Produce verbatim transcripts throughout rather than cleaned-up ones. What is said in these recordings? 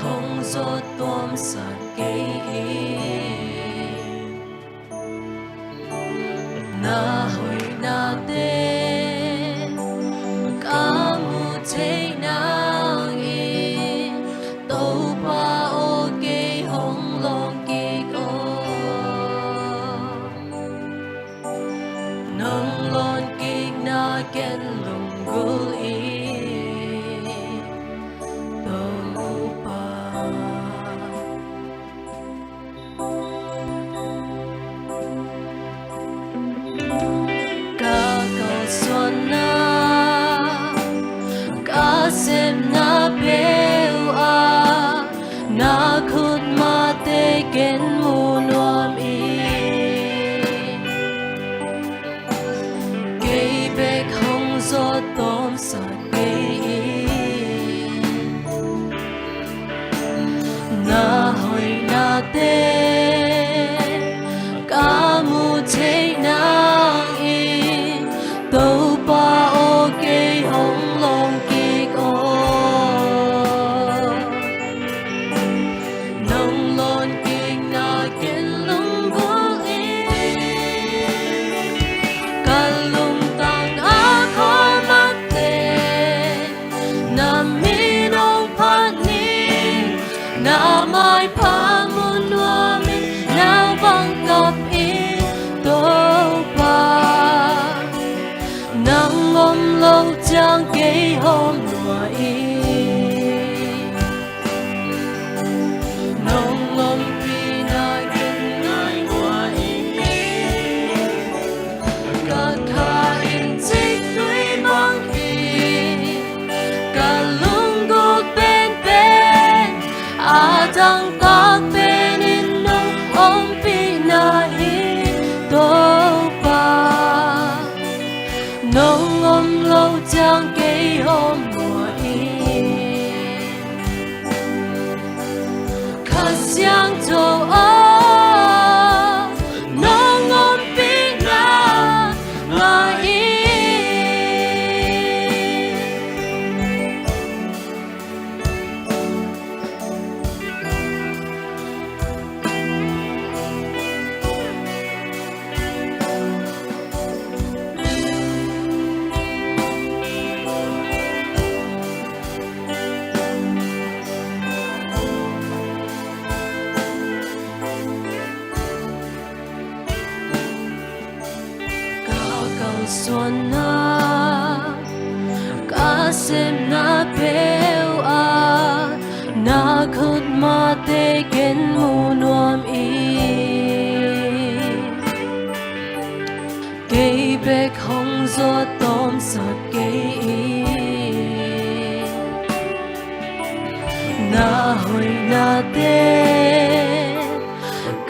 hong zawt tuamsak kei hi. Na hoihnate ka mu thei nangin, Topa aw, kei hong lawng kik aw. Nong lawng kikna ken lunggulh ing, Topa. Ka kalsuanna, ka sepna peuh ah, na khut mahte ken mu nuam ing. Kei bek hong zawt tuamsak kei ing. Na hoihnate ka mu thei nangin, Topa aw, kei hong lawng kik aw. Nong lawng kikna ken lunggulh ing. Ka lungtang a khawlmate, na min hong phat ni. Na maipha mu nuam ing, na vang kap ing, Topa. Nang om lo ciang kei hawm lua ing. Nong ompihna ken ngai lua ing. Ka kha in ciktui bang hi, ka lunggulh penpen, a dang tak penin nong ompihna hi, Topa. Nong om lo ciang kei hawm lua ing. Kha Siangtho aw, nong ompihna ngai ing. Ka kalsuanna, ka sepna peuh ah, na khut mahte ken mu nuam ing. Kei bek hong zawt tawmsak kei ing. Na hoihnate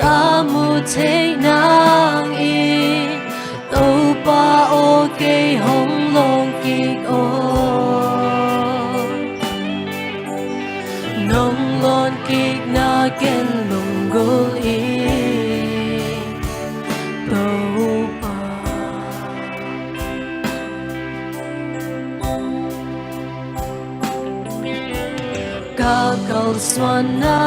ka mu thei nangin, Topa aw, kei hong lawng kik aw. Nong lawng kikna ken lunggulh ing, Topa. Ka kalsuanna,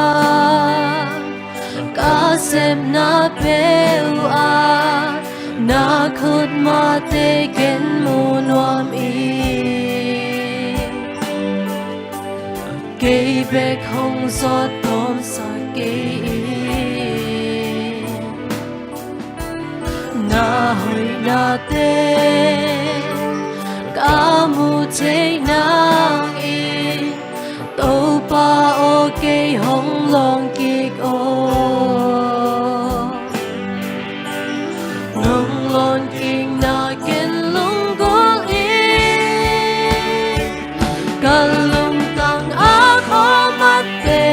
ka sepna peuh ah, na khut mahte ken mu nuam ing. Kei bek hong zawt tawmsak kei ing. Na hoihnate ka mu thei nangin, Topa aw, kei hong lawng kik aw. Nong lawng kikna ken lunggulh ing. Ka lungtang a khawlmatte,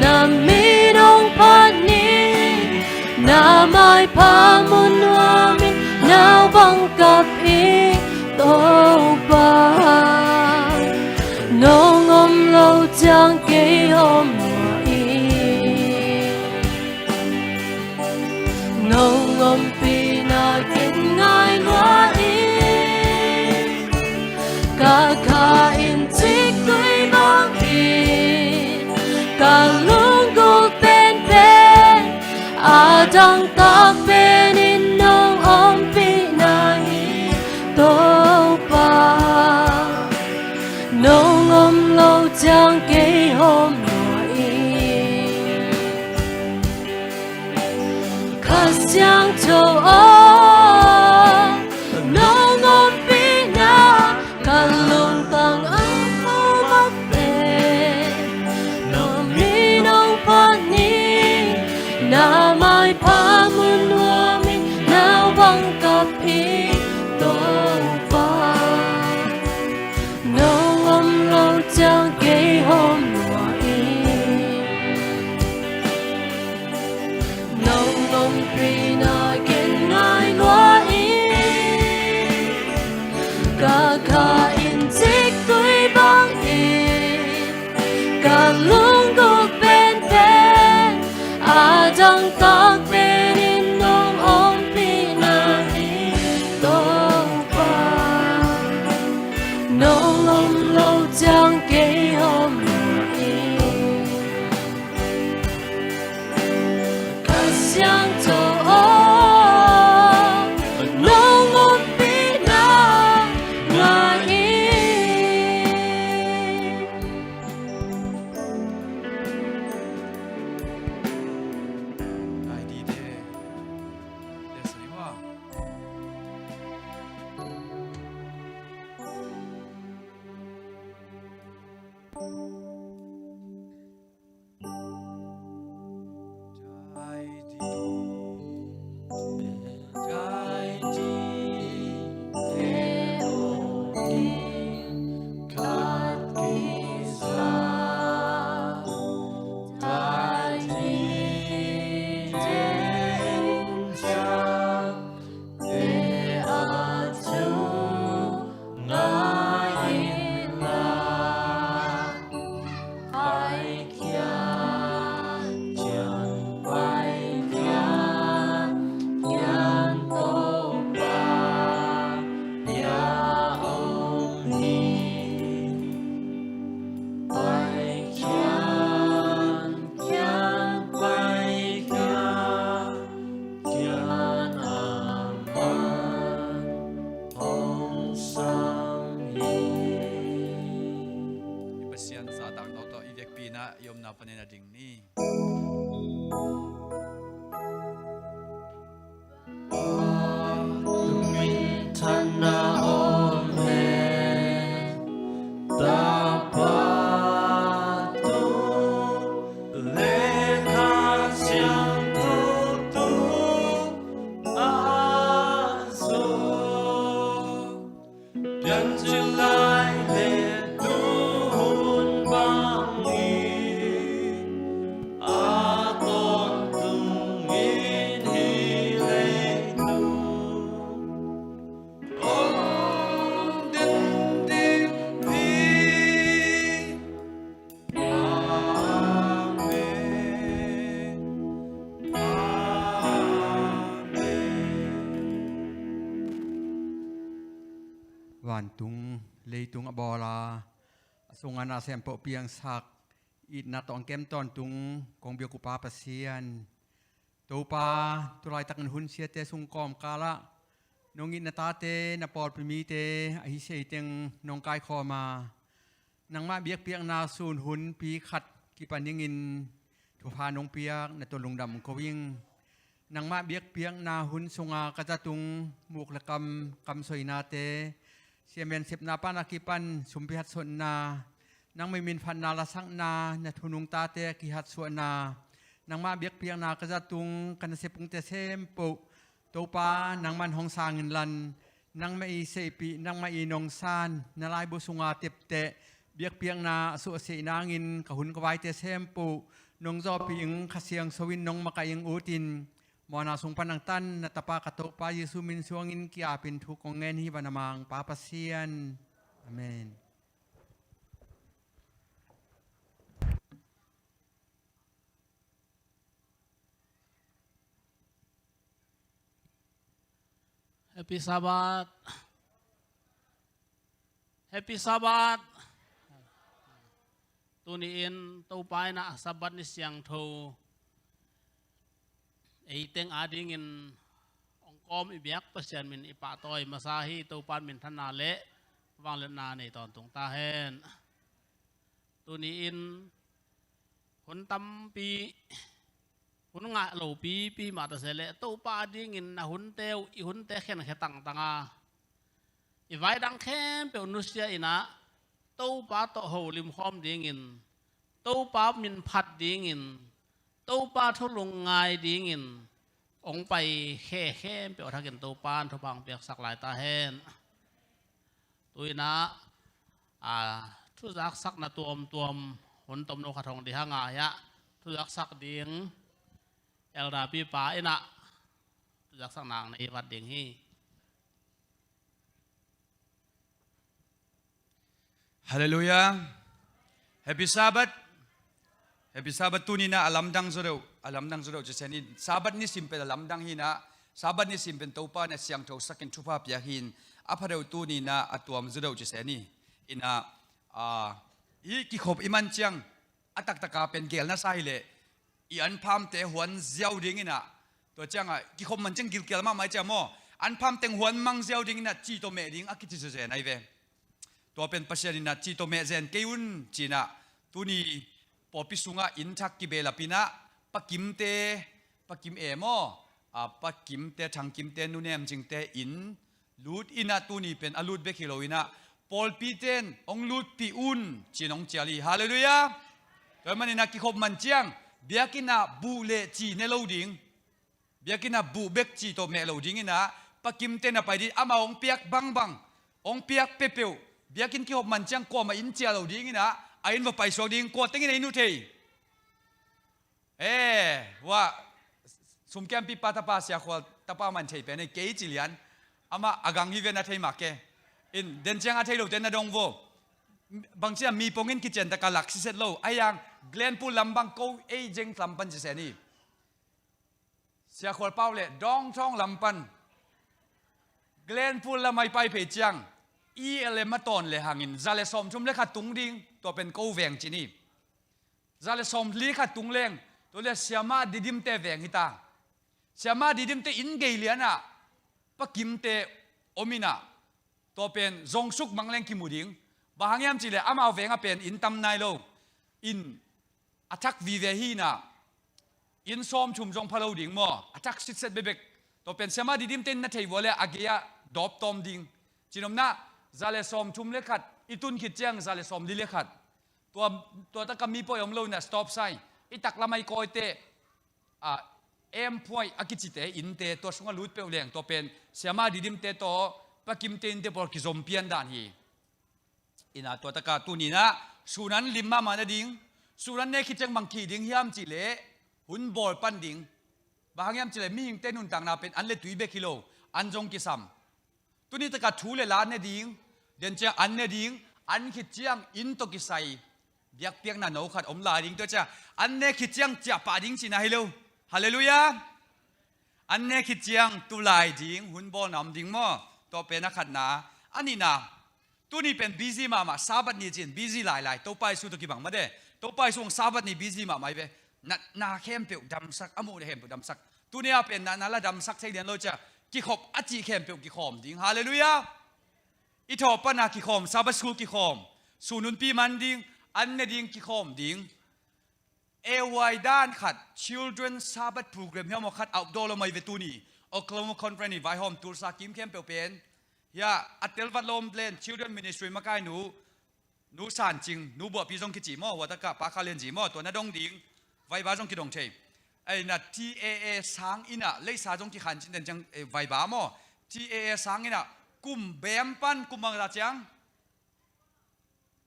na min hong phat ni. Na maipha mu nuam ing, na vang kap ing, Topa. Nong om lo ciang kei hawm lua ing. Nong ompihna ken ngai lua ing. Ka kha in ciktui bang hi, Siangtho aw, nong ompihna ka lungtang a pau mah teh, na min hong phat ni, na maipha mun nuamin na vang kap ing Topa. Nong om lo ciang kei hawm lua ing. Nong ompihna ken ngai lua ing. Ka kha in ciktui bangin ka lunggulh penpen, a dangtak penin nong ompihna hi Topa. Nong om lo ciang kei hawm lua ing. Ka Siangtho aw, nong ompihna ngai ing. Kian, kian pai kian, kian a man hong sam hi. I Pasian zahtak tawh i vekpi-in ah i omna panin a ding ni. Tapa tung minthanna om hen, Tapa tung le Kha Siangtho tung a zong. Piancil lai le tu hun bangin a tawntung in hih leitung hong din ding hi. Amen. Amen. Vantung leitung a bawl a, a sungah na sem peuh piangsak, itna tawh hong kem tawntung kong biak uh Pa Pasian, Topa, tulaitakin hun siate sung kawmkalah nong it na tate, na pawlpi mite ahi seiteng nong kaikhawm a, nangmah biakpiakna sun hunpi khat kipan dingin thupha nong piak na tawh lungdam ko ing. Nangmah biakpiakna hun sunga ka zatung muk le kam, kamsoinate, siamen sepna pana kipan sumpi hatsotna, nangmah minphatna lasakna, na thunung tate kihatsuahna, nangmah biakpiakna ka zatung ka nasepungte sempeuh, Topa, nangman hong sangin lan, nangmah i seihpih, nangmah i nongsan, na laibu sunga tepteh biakpiakna a suahseh nangin ka hun ka vaite sempeuh nong zawhpih ing. Kha Siangtho in nong makaih ing utin, muanna sung pan nang tan na Tapa ka Topa Jesu min suangin ki-apin thu kong ngen hi, van a mang Pa Pasian. Amen. Happy Sabbath. Happy Sabbath. Tuni-in Topa in ah Sabbath ni siangtho eiteng adingin hong kawm i biak Pasian min i pahtawi masa hi. Topa in minthanna le vangliatna nei tawntung ta hen. Tuni-in hun tampi hun ngah lopipi mah ta se leh Topa dingin na hunte uh, i hunte khenkhia tangtang a, i vai dang khempeuh nusia in ah Topa tawh holim khawm dingin, Topa min phat dingin, Topa thu lungngai dingin hong pai khe khempeuh a thakin Topa in thupha hong piaksak lai ta hen. Tu in ah, a, thuzaksakna tuamtuam hun tomno khat hong dih hang a, hiah thuzaksak ding elder pipa in ah thuzaksak nang na i vat ding hi. Halleluiah. Happy Sabbath. Happy Sabbath. Tuni in ah a lamdang zaw deuh, a lamdang zaw deuh ci se ni. Sabbath nisim pen a lamdang hi in ah, Sabbath nisim pen Topa in a siangtho sakin thupha piak hi in, a pha deuh tuni in ah a tuam zaw deuh ci se ni. In ah, a, i kikhop i man ciang a taktaka pen gel na sa hi leh i anphamte huan ziau ding in ah, tua ciangah kikhop man ciang gilkial mahmah i ciang maw, anpham teng huan mang ziau ding in ah ci tawh meh ding a kici zenzen ahi ve. Tua pen Pasian in ah ci tawh meh zen kei un ci in ah, tuni pawlpi sungah inn thak kibelap in ah Pa Kimte, Pa Kim e maw, a, Pa Kimte, Thang Kimte, Nu Nem Cingte inn lut in ah, tuni pen a lut bek hi lo in ah pawlpite in hong lutpih un ci in hong cial hi. Halleluiah. Tua ahih manin ah kikhop man ciang biakinn ah buh leh ci ne lo ding. Biakinn ah buh bek ci tawh meh lo ding in ah, Pa Kimte in a pai ding, amah hong piak bangbang, hong piak peuhpeuh, biakinn kikhop man ciang kuamah inn ciah lo ding in ah, a inn va paisuak ding, kua teng in a inn uh thei. Eh, ua, sumkiampipa tapa, Sia Khual tapa man thei pen ei, kei ci lian. Amah a gang hi ve, na thei mah ke. In, den ciang a thei lote na dong vo. Bang ciang mi pongin kician taka lak siset lo. Ahi hang Glenpool lam bang ko ei zeng lam pan ci se ni. Sia Khual Pau le Dawngthawng lam pan Glenpool lam ah i pai phei ciang, E L M a tawn le hangin za le sawmthum le khat tung ding, tua pen ko veng ci ni. Za le sawmli khat tung leng, tua le Siamah Didimte veng hi ta. Siamah Didimte inn gei lian ah Pa Kimte om in ah, tua pen zong suk mang leng kimu ding. Bang hang hiam cih leh amau veng ah pen inn tam nai lo. Inn a thak vive hi in ah, inn sawmthum zong pha lo ding maw, a thak sitset bekbek. Tua pen Siamah Didimte in na thei vua le a gei ah dawp tawm ding. Cihnopna, za le sawmthum le khat i tun khit ciang za le sawmli le khat. Tua, tua taka mi poi om lo in ah stop sign, i taklam ah i kawite, a, emphuai a kicite innte tua sungah lut peuh leng, tua pen Siamah Didimte tawh Pa Kimte innte pawl kizom pian dan hi. In ah tua taka tuni in ah sun an lim mahmah nading, sun an nek khit ciang bang khih ding hiam cih leh hun bawl pan ding. Bang hang hiam cih leh mihingte nuntakna pen an le tui bek hi lo, an zong kisam. Tuni takah thu le la ne ding, den ciang an ne ding, an khit ciang inn tawh kisai biakpiakna no khat om lai ding, tua ciang an ne khit ciang ciah pah ding cihna hi lo. Halleluiah. An ne khit ciang tu lai ding, hun bawlna om ding maw? Tua pen a khatna. A nihna, tuni pen busy mahmah, Sabbath ni cin busy lailai. Topa Jesu tawh kibang mah de. Topa Jesu hong Sabbath ni busy mahmah hi ve. Natna khempeuh damsak, a muhna khempeuh damsak. Tuni a pen natna la damsak thei lian lo cia, kikhop a cih khempeuh kikhawm ding. Halleluiah. I thawh pana kikhawm, Sabbath school kikhawm, sununpi man ding, an ne ding kikhawm ding. A Y dan khat, Children Sabbath Program hiam aw khat outdoor lo mai ve tuni. Oklahoma Conference i vaihawm Tulsa kim khempeuh pen. Hia, a telvat lawm len Children Ministry makai nu, Nu San Cing, Nu Buahpi zong kici maw, hua taka Pa Kha Lian Zi maw, tua na dong ding, vaiba zong kidong thei. Ei na T A A sang ina, leisa zong kikhan cin den ciang, eh, vaiba maw, T A A sang ina, kum bem pan, kum bang za ciang.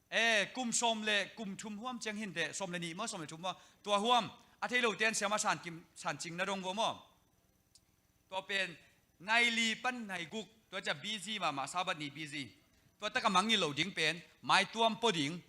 Eh, kum sawm le, kum thum huam ciang hinte, sawm le nih maw, sawm le thum maw, tua huam, a thei lo ten Siamah San Kim, San Cing na dong vo maw. Tua pen, nai li pan nai guk, tua cia busy mahmah, Sabbath ni busy. Tua taka mangngilh lo ding pen, maituam pua ding,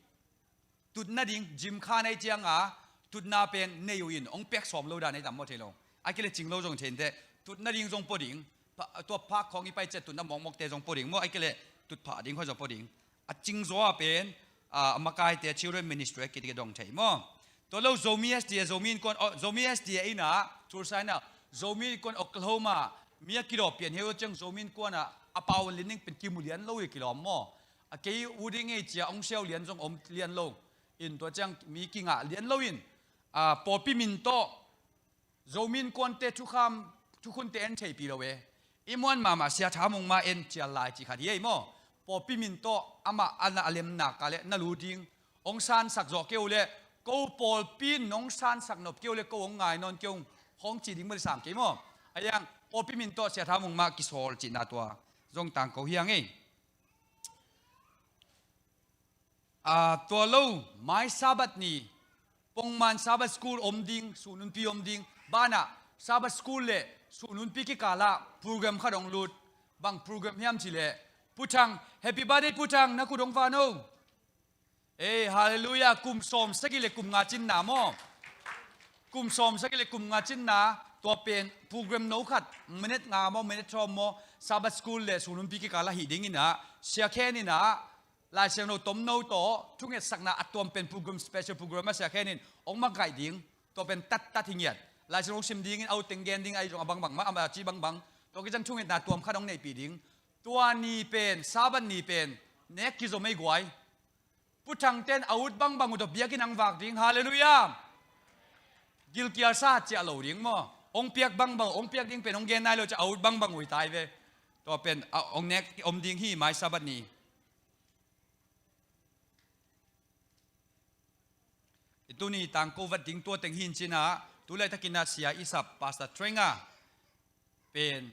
tutna ding, gym kha nai cianga, tutna pen nei uh in, hong pek sawm lo dan ei tam maw thei lo. Ai kei le cing lo zong thei inte, tutna ding zong pua ding, pa, tua phak khawng i pai cia tutna mawkmawkte zong pua ding maw, ai kei le tutphah ding khawng zong pua ding. A cingzaw a pen, a, a makaite Children Ministry a kidik a dong thei maw. Tua lo Zomi S D A, Zomi Innkuan, oh, Zomi S D A ina, Tulsa ina, Zomi Innkuan Oklahoma, mi a kidawp pian heu ciang Zomi Innkuan a, a pau lin ning pen kimu lian lo i kilawm maw. A kei u ding ei cia ong siau lian zong om lian lo. In tua ciang mi kingah lian lo in, a, pawlpi min tawh, Zomi Innkuante thukham, thukhunte en theihpih lo e. I muan mahmah Sia Tha Mung mah en cial lai cih khat hi ei maw. Pawlpi min tawh amah a na a lemna ka le na lut ding. Hong sansak zawh kei uh le ko pawlpi in hong sansak nop kei uh le ko hong ngai nawn kei ung hong ci ding bel sam kei maw. A yang pawlpi min tawh Sia Tha Mung mah kisawl cihna tua zong tangko hi hang ei. A, tua lo, mai Sabbath ni pongman Sabbath school om ding, suhnunpi om ding. Banah Sabbath school le suhnunpi kikalah program khat hong lut. Bang program hiam cih leh Pu Thang, happy birthday Pu Thang, na khut hong vang o. Ei, halleluiah, kum sawm sagih le kum nga cinna maw. Kum sawm sagih le kum nga cinna, tua pen program no khat, minute nga maw, minute thawm maw, Sabbath school le suhnunpi kikalah hi ding inah, Sia Khen inah, Lai Siangtho tomno tawh thungetsakna a tuam pen program, special program a Sia Khen in hong makaih ding. Tua pen tattat hi ngiat. Lai Siangtho hong sim dingin a ut teng gen ding ahi zong a bangbang mah, a ci bangbang. Tua kiciang thungetna tuam khat hong neihpih ding. Tua ni pen, Sabbath ni pen nek kizom ei guai. Pu Thangten a ut bangbang uh tawh biakinn hong vak ding. Halleluiah. Gilkial sa ciah lo ding maw. Hong piak bangbang, hong piak ding pen hong gen nai lo ciah a ut bangbang uh hi tai ve. Tua pen a hong nek om ding hi mai Sabbath ni. I tuni tangko vat ding tua teng hi in cinah, tu laitakinah Sia i sap Pastor Trenga pen,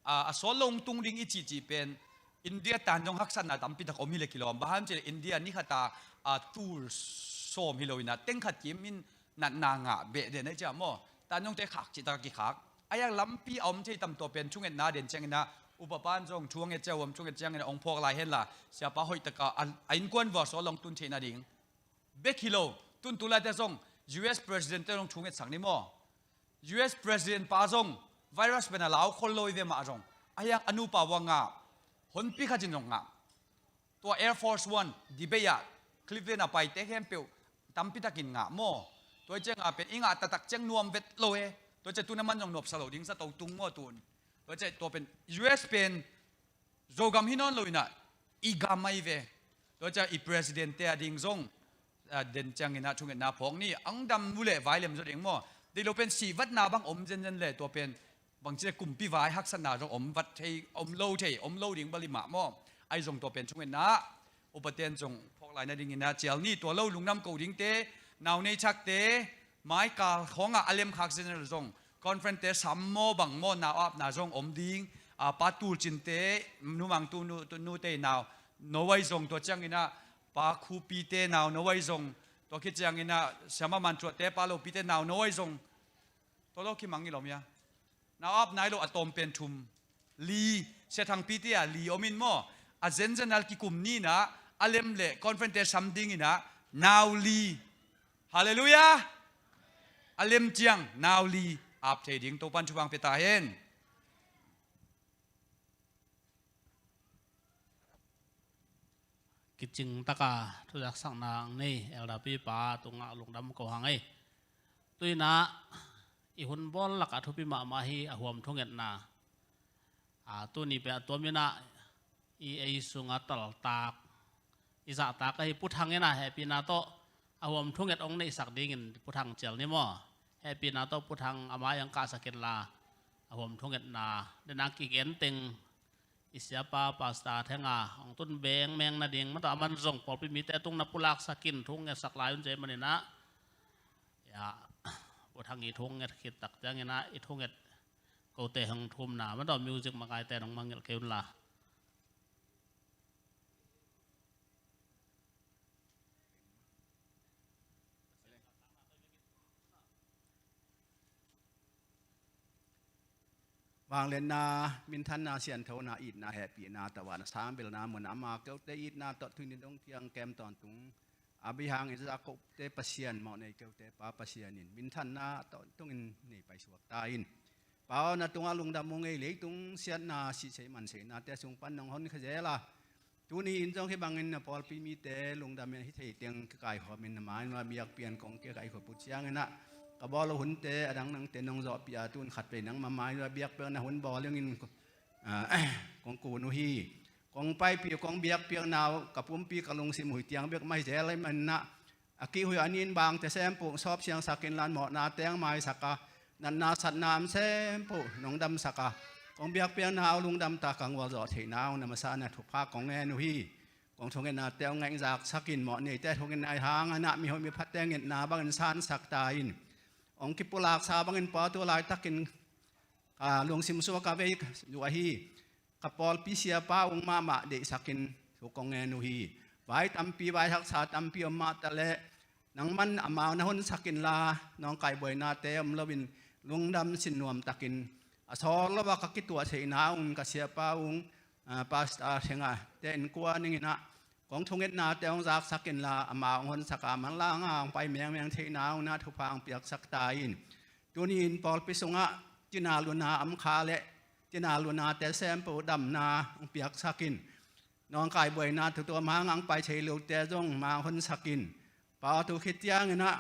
a, a sawt lo hong tung ding i cihcih pen India tan zong haksatna tampi tak om hi le kilawm. Bang hang hiam cih leh India ni khata, a, tul sawm hi lo inah teng khat kim in natna ngah beh den ahi ciah maw. Tan zong te khak cih tak a kikhak. A yang lampi a om thei tam tua pen thungetna den cianginah upa pan zong thu a nget ciah huam thunget cianginah hong phawk lai henla siapa hoih taka a, a innkuan vua sawt lo hong tun theihna ding. Bek hi lo, tun tu laite zong U S President te zong thungetsak ni maw. U S President pa zong virus pen a lau khol lo i ve mah zong. A hiang a nupa ua ngah, honpi khatin zong ngah. Tua Air Force One, Dubai ah, Cleveland a paite khempeuh, tampi takin ngah maw. Tua i ciang a pen, i ngah taktak ciang nuam vet lo e. Tua i ciang tuna man zong nuapsa lo ding sa to tung maw tun. Tua i ciang tua pen, U S pen, Zogam hi nawn lo inah, i gam ahi ve. Tua ciang i president te a ding zong, a, den cianginah thungetna phawk ni, ang dam nu le vai lem zaw ding maw. Dei lo pen sihvatna bang om zenzen le tua pen, bangci le kumpi vai haksatna zong om vat thei, om lo thei, om lo ding bali mah maw. Ahi zong tua pen thungetna, upaten zong phawk lai nadinginah cial ni tua lo lungdam ko dingte, nau nei thakte, mai kal khawngah a lemkhak zenzen zong, conference te sam maw bang maw nau apna zong om ding, a, pa tulcinte, numang tu nu, tu nute nau, no ai zong tua cianginah, pa khupite nau, no ai zong, tua khit cianginah, siama mantuate, pa lopite nau, no ai zong, tua lo kimang i lom ia. Nau ap nai lo a tawm pen thum. Li, Sia Thangpi te a li om in maw. A zenzen al kikum ni inah, a lem le conference te sam dinginah, nau li. Halleluiah. A lem ciang, nau li. Ap thei ding Topan thupha pia ta hen. Kicing taka thuzaksakna ang nei, Elder Pi pa tungah lungdam ko hang ei. Tuinah i hun bawl lakah thupi mahmah hi a huam thungetna. A, tuni peh a tuam inah i ei sungah taltak, i zahtak ahi Pu Thang inah hehpihna tawh a huam thunget hong neihsak dingin Pu Thang cial ni maw. Hehpihna tawh Pu Thang a mai ang kahsak inla a huam thungetna. Denah kigen teng i siapa Pastor Thenga hong tun bengmeng nading, mah tawh a man zong pawlpi mite tung na pulaksak in thungetsak lai un cei maninah. Ya, Pu Thang i thunget khit tak cianginah i thunget kote hong thumna, mah tawh music makaite hong mangngilh kei unla. Vangliatna, minthanna, sianthona, itna, hehpihna, tawana sangbelna mun ama keute itna tawh tuini dong thiang kem tawntung a bihang in Jakob te Pasian mawh nei keute pa Pasian in minthanna tawh tungin nei paisuak ta in. Pa aw, na tungah lungdam ung ei, leitung siatna sihsei manseina te sung pan nong hon kha zel a, tuni in zong hih bangin na pawlpi mite lungdam in a hi thei teng kikaikhawm in na mai nuai biakpiak kong kikaikhawm uh cianginah ka bawl uh hunte a dang nangte nong zawhpih a, tun khatvei nangma mai nuai biakpiakna hun bawl dingin, ah, kong kun uh hi. Kong paipih uh, kong biakpiakna uh ka pumpi ka lungsim uh hi tiang bek mah hi zel ahih maninah a kihhuih a nin bangte sempuh sawp siangsak inla mawhna teng maisak a, natna satna om sempoh nong damsak a, kong biakpiakna uh lungdamtak a ngualzawh theihna uh na masa na thupha kong ngen uh hi. Kong thungetnate uh ngaihzaksakin, mawhneite thungetna i hang a, na mihoih miphatte ngetna bangin sansak ta in. Hong kipulaksa bangin pawtu laitakin ka lungsim suak a vei uh ahi. Ka pawlpi siapa ung mahmah deihsakin thu kong ngen uh hi. Vai tampi, vai haksa tampi om mahtaleh nangman amau na honsak inla, nawngkai buainate om loin lungdam sinnuamtakin a sawl lo a ka kituah theihna ung ka siapa ung, ah, Pastor Thenga te in kua ning inah kong thungetnate hong zaksak inla, amau hong honsak a manlang a hong pai mengmeng theihna ung na thupha hong piaksak ta in. Tuni in pawlpi sungah tina luna om kha leh tina lunate sempoh damna hong piaksak in. Nawngkai buaina tutuam hang a hong pai thei lote zong ma hong honsak in. Pawtu khit ciang inah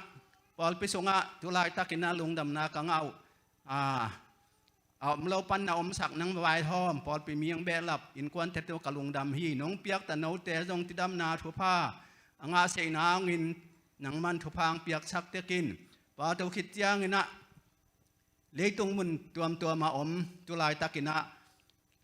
pawlpi sungah tu laitakin ah lungdamna ka ngah uh, ah, a om lo pan na omsak nang vaihawm pawlpi mi hong behlap innkuante tu ka lungdam hi. Nong piakta note zong cidamna thupha a ngahsehna hong in nangman thupha hong piaksak tekin. Pawtu khit ciang inah leitung mun tuamtuam a om tu laitakin ah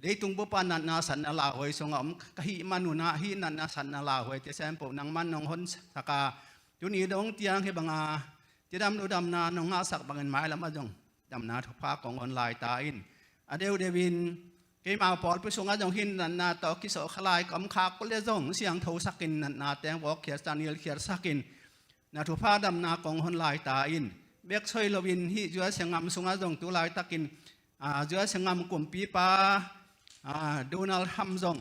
leitung bup a natna satna lauhuai sungah om ka hih man un ah hih natna satna lauhuaite sempoh nangman nong honsak a, tuni dong ciang hih banga cidam ludamna nong ngahsak bangin mailam ah zong damna thupha kong hon lai ta in. A deuhdeuh in keima pawlpi sungah zong hih natna tawh kisawh kha lai ka om khak uh leh zong siangthosakin natna teng vawkkhiatsak, nilkhiatsakin na thupha damna kong hon lai ta in. Bek soi loin hih U S A ngam sungah zong tu laitakin, ah, U S A ngam kumpipa, ah, Donald Trump zong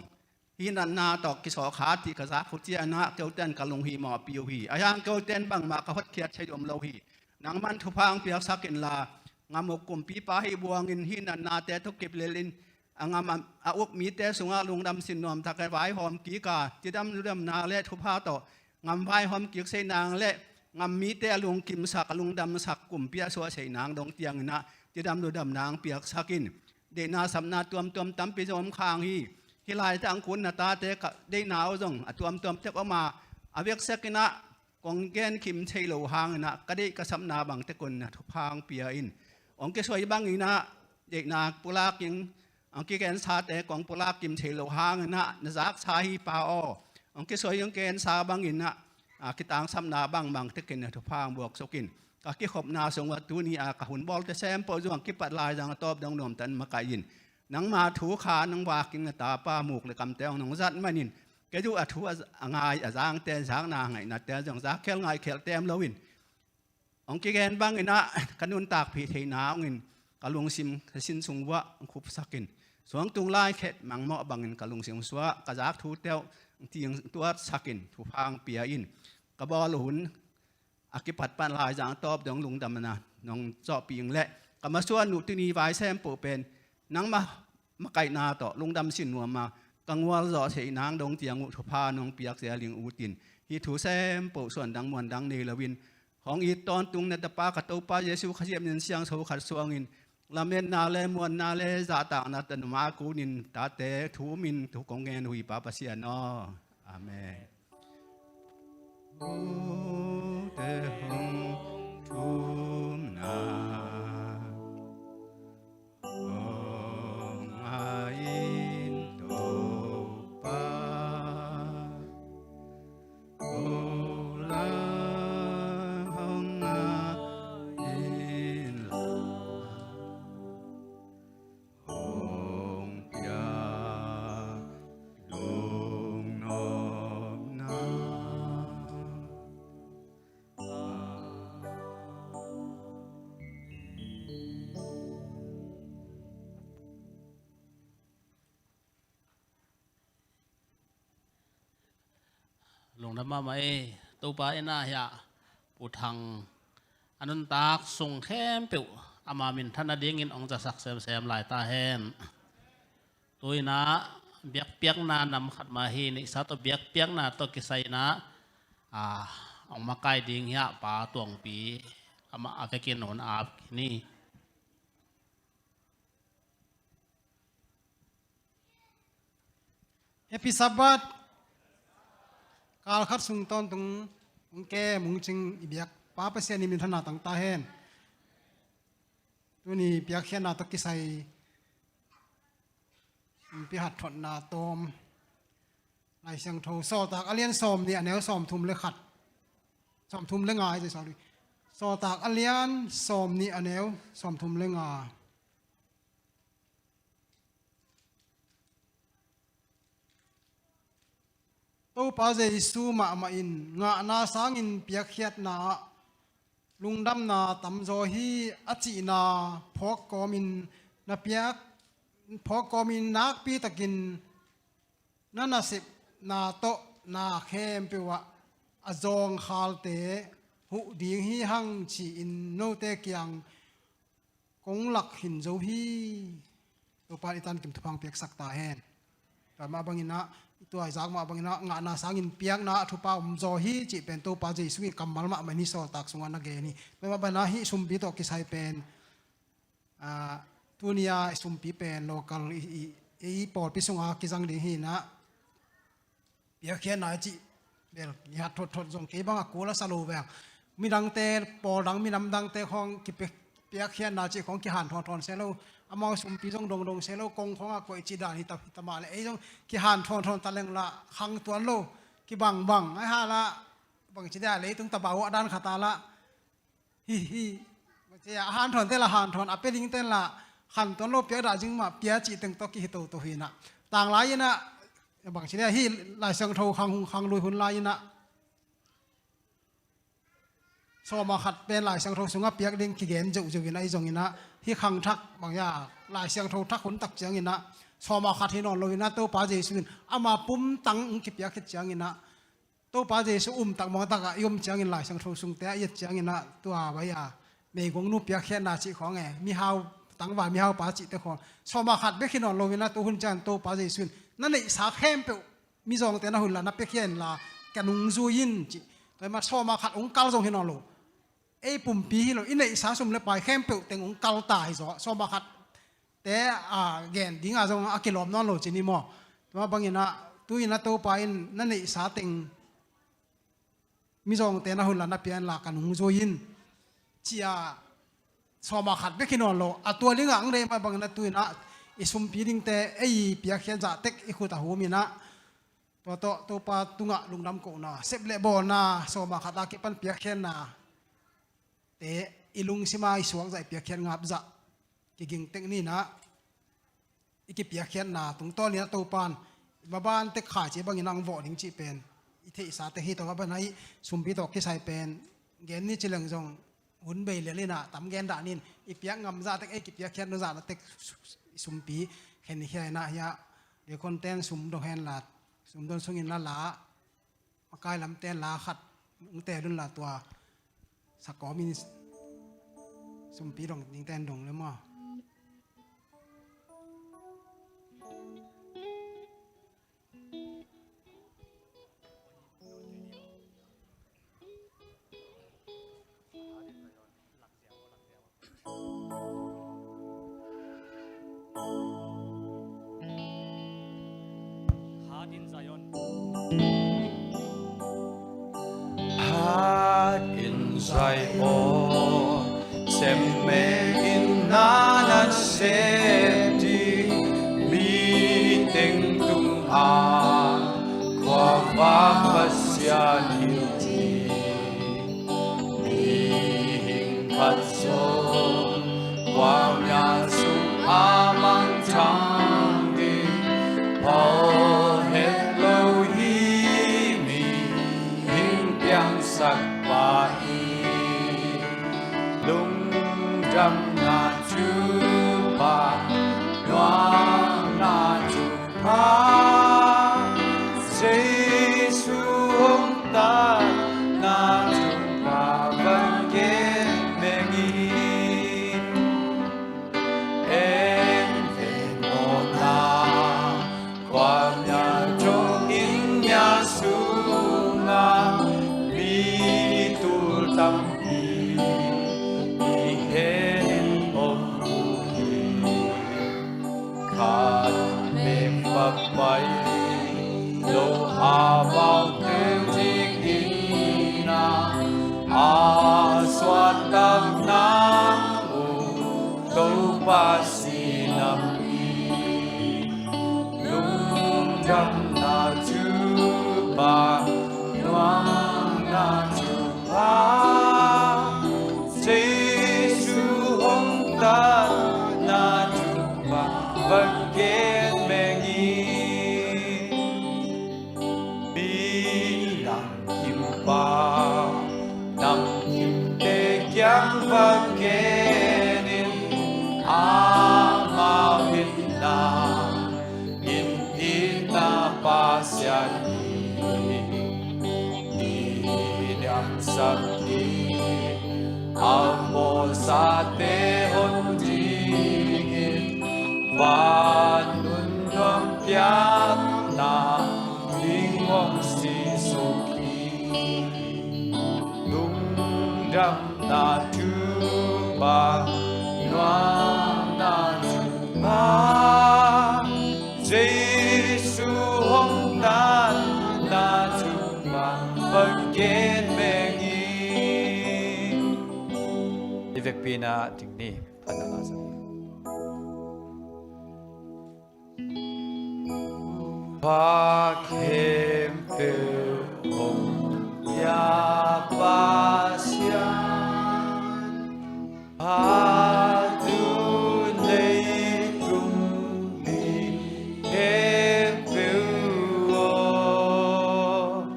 hih natna tawh kisawh kha tih ka zak uh ciang ah keuten ka lunghimawhpih uh hi. A hiang keuten bangmah ka hotkhiat thei om lo hi. Nangman thupha hong piaksak inla, ngam uk kumpipa hih buangin hih natnate thukip lelin a ngam a, a uk mite sungah lungdam sinnuamtak a vaihawm kik a, cidam ludamna le thupha tawh ngam vaihawm kik seinang le ngam mite a lungkimsak, a lungdamsak kumpi a suah seinang dong ciang inah cidam ludamna hong piaksak in. Deihna sapna tuamtuam tampi zong om khang hi. Hih laitah hong kun na tate ka deihna uh zong a tuamtuam tek om a, a veksak inah kong genkhim thei lo hang inah ka deih ka sapna bang tek un na thupha hong pia in. Hong kisuai bang inah deihna pulak in, hong kigensate kong pulak kim thei lo hang inah na zaksa hi Pa aw. Hong kisuai hong gensa bang inah, ah, kitangsapna bangbang tekin na thupha hong buaksuk in. Ka kikhopna sung uah tuni a ka hun bawlte sempoh zong kipat laizang a tawp dong nuamtakin makaih in. Nangma thu kha nang vakin na tapa muk le kamte hong nong zat manin kei uh a thu a, a ngai a zangte zakna ngaihnate zong zakkhial ngaihkhial teem loin hong kigen bang inah ka nuntakpih theihna hong in ka lungsim ka sin sung uah hong khupsak in. Suangtung laikhet mangmawh bangin ka lungsim suah ka zak thute uh hong ting tuatsak in thupha hong pia in. Ka bawl uh hun a kipat pan laizang tawp dong lungdamna nong zawhpih ing leh ka masuan uh tuni vai sempoh pen nangma makaihna tawh lungdam sin nuam a ka ngualzawh theih nang dong ciang uh thupha nong piak zel ing ut in. Hih thu sempoh suandang muandang nei loin hong it tawntung na tapa ka Topa Jesu Khazih min siangtho khat suangin lametna le muanna le zahtakna tanu ma kunin tate thu min thu kong ngen uh hi Pa Pasian aw. Amen. Ute hong thumna hong a in Topa, ula hong a in la. Hong piak lungnopna. Lungdam mahmah ei, Topa in ah hiah Pu Thang a nuntak sung khempeuh ama minthan a dingin hong zasak semsem lai ta hen. Tu in ah biakpiakna nam khat mah hi, neihsa tawh biakpiakna tawh kisai in ah, a, hong makai ding hiah Pa Tuangpi amah a vekin hun ap khin hi. Happy Sabbath. Kal khat sung tawntung hong kem hong cing i biak Pa Pasian in minthanna tang ta hen. Tuni piakkhiatna tawh kisai sumpi hatthotna tawm. Lai Siangtho Sawltak a lian sawm nih a neu sawm thum le khat, sawm thum le nga, ai, sorry. Sawltak a lian sawm nih a neu sawm thum le nga. Topa Jesu mahmah in ngahna sangin piakkhiatna ah lungdamna tamzaw hi a cihna phawk kawmin na piak, phawk kawmin nakpi takin na nasepna tawh na khempeuh ah a zawngkhalte huh ding hi hang ci-in note kiang kong lak khin zo hi. Topa in i tankim thupha piaksak ta hen. Tua mah bangin ah, tua i zak mah bangin ah, ngahna sangin piakna a thupha om zaw hi cih pen Topa Jesu in kammal mahmah in hih sawltak sungah na gen hi. Tua mah bangin ah hih sumpi tawh kisai pen, ah, tuni a i sumpi pen local i, i, i pawlpi sungah kizang ding hi in ah, piakkhiatna i cih bel i hat thotthot zong kei bang a kul a sa lo veng. Midangte, pawl dang, minam dangte khawng kipia-, piakkhiatna cih khawng kihanthawn thawn se lo. Amau sumpi zong dongdong se lo, kong khawngah koih cih dan hi ta, hi ta mah leh ei zong kihanthawn thawn ta leng lah khang tuan lo, kibangbang ai ha lah, bangci dia leitung tabau a dan khat a lah. Hi, hi. Bangci a hanthawnte lah hanthawn, a pia dingte lah khan tuan lo, piak dah zing mah pia cih teng tawh kihi toto hi in ah. Tanglai in ah, bangci dia hih Lai Siangtho khang, khang lui hun lai in ah, sawma khat pen Lai Siangtho sungah piak ding kigen zeuhzeuh in ah, i zong in ah, hih khang thak bang ia, Lai Siangtho thak hun tak ciangin ah, sawma khat hi nawn lo in ah, Topa Jesu in ama pumtang hong kipiak khit ciangin ah, Topa Jesu um tak mawng takah i om ciangin Lai Siangtho sungte ah i et ciangin ah tua vai a meigongnu piakkhiatna cih khawng e, mihau, tangval mihaupa cihte khawng sawma khat bek hi nawn lo in ah tua hun ciangin Topa Jesu in na neihsa khempeuh mizawngte na hun la na piakhia inla ka nungzui in ci. Tua hi mah sawma khat hong kal zong hi nawn lo. Ei pumpi hi lo, i neihsa sum le pai khempeuh teng hong kal ta hi zaw. Sawma khat te a gen dinga zong a kilawm nawn lo ci ni maw. Tua bangin ah tu in ah Topa in na neihsa teng mizawngte na hun la na pia inla ka nungzui in ci a, sawma khat bek hi nawn lo. A tua dingah ang dei mah bangin ah tu in ah i sumpi dingte ei piakkhiat zah tek i khut a hum in ah, tua tawh Topa tungah lungdam kohna, sep le bawlna, sawma khat a kipan piakkhiatna te i lungsima i suak zah, i piakkhiat ngap zah kiging tek ni in ah, i kipiakkhiatna tungtawn in ah Topa in i maban tek khaici bangin hong vawh ding cih pen i theihsa tek hi. Tua mah bangin ah i sumpi tawh kisai pen gen ni ci leng zong hun bei lel in ah tam gen dah ni in, i piak ngam zah tek, ei kipiakkhiat nop zah na tek i sumpi khen hi a in ah, hia diakon ten sum dong hen la, sum don sungin la la, makai lamte la khat hong tel un la, tua sakawm in sumpi dong dingte in dong le maw. Heart in Zion. Heart in Zion, sem mengin na nasep ding, mi teng tungah khuavak Pasian hi ding. Mihing khat zong khuamial sungah mangthang ding pawlkhat lo hi. Mihing piangsak pa in lungdamna thupha, nuamna thupha, Jesu hong tangna thupha van gen mengin. En ven mawhna, khuamial dongin nia sungah mi tul tampi i hen om uh hi. Khat bek vak pai lo, amau teu dingin a suahtak nang uh Damna thupha, nuamna thupha, Jesu hong tanna thupha, va gen meng in. Minam kimpau, namkimte kiang va gen in, amau in na in itna Pasian hi. I niamsak ding a mawhsate hon dingin, van nun nuam piakna ding hong sisuk hi. Lungdamna thupha, nuamna thupha, Jesu hong tanna thupha, va gen meng in. I vekpi-in ah ding ni. Phat na la sa hi. Pha khempeuh hong pia Pasian, phat un leitung mi khempeuh aw,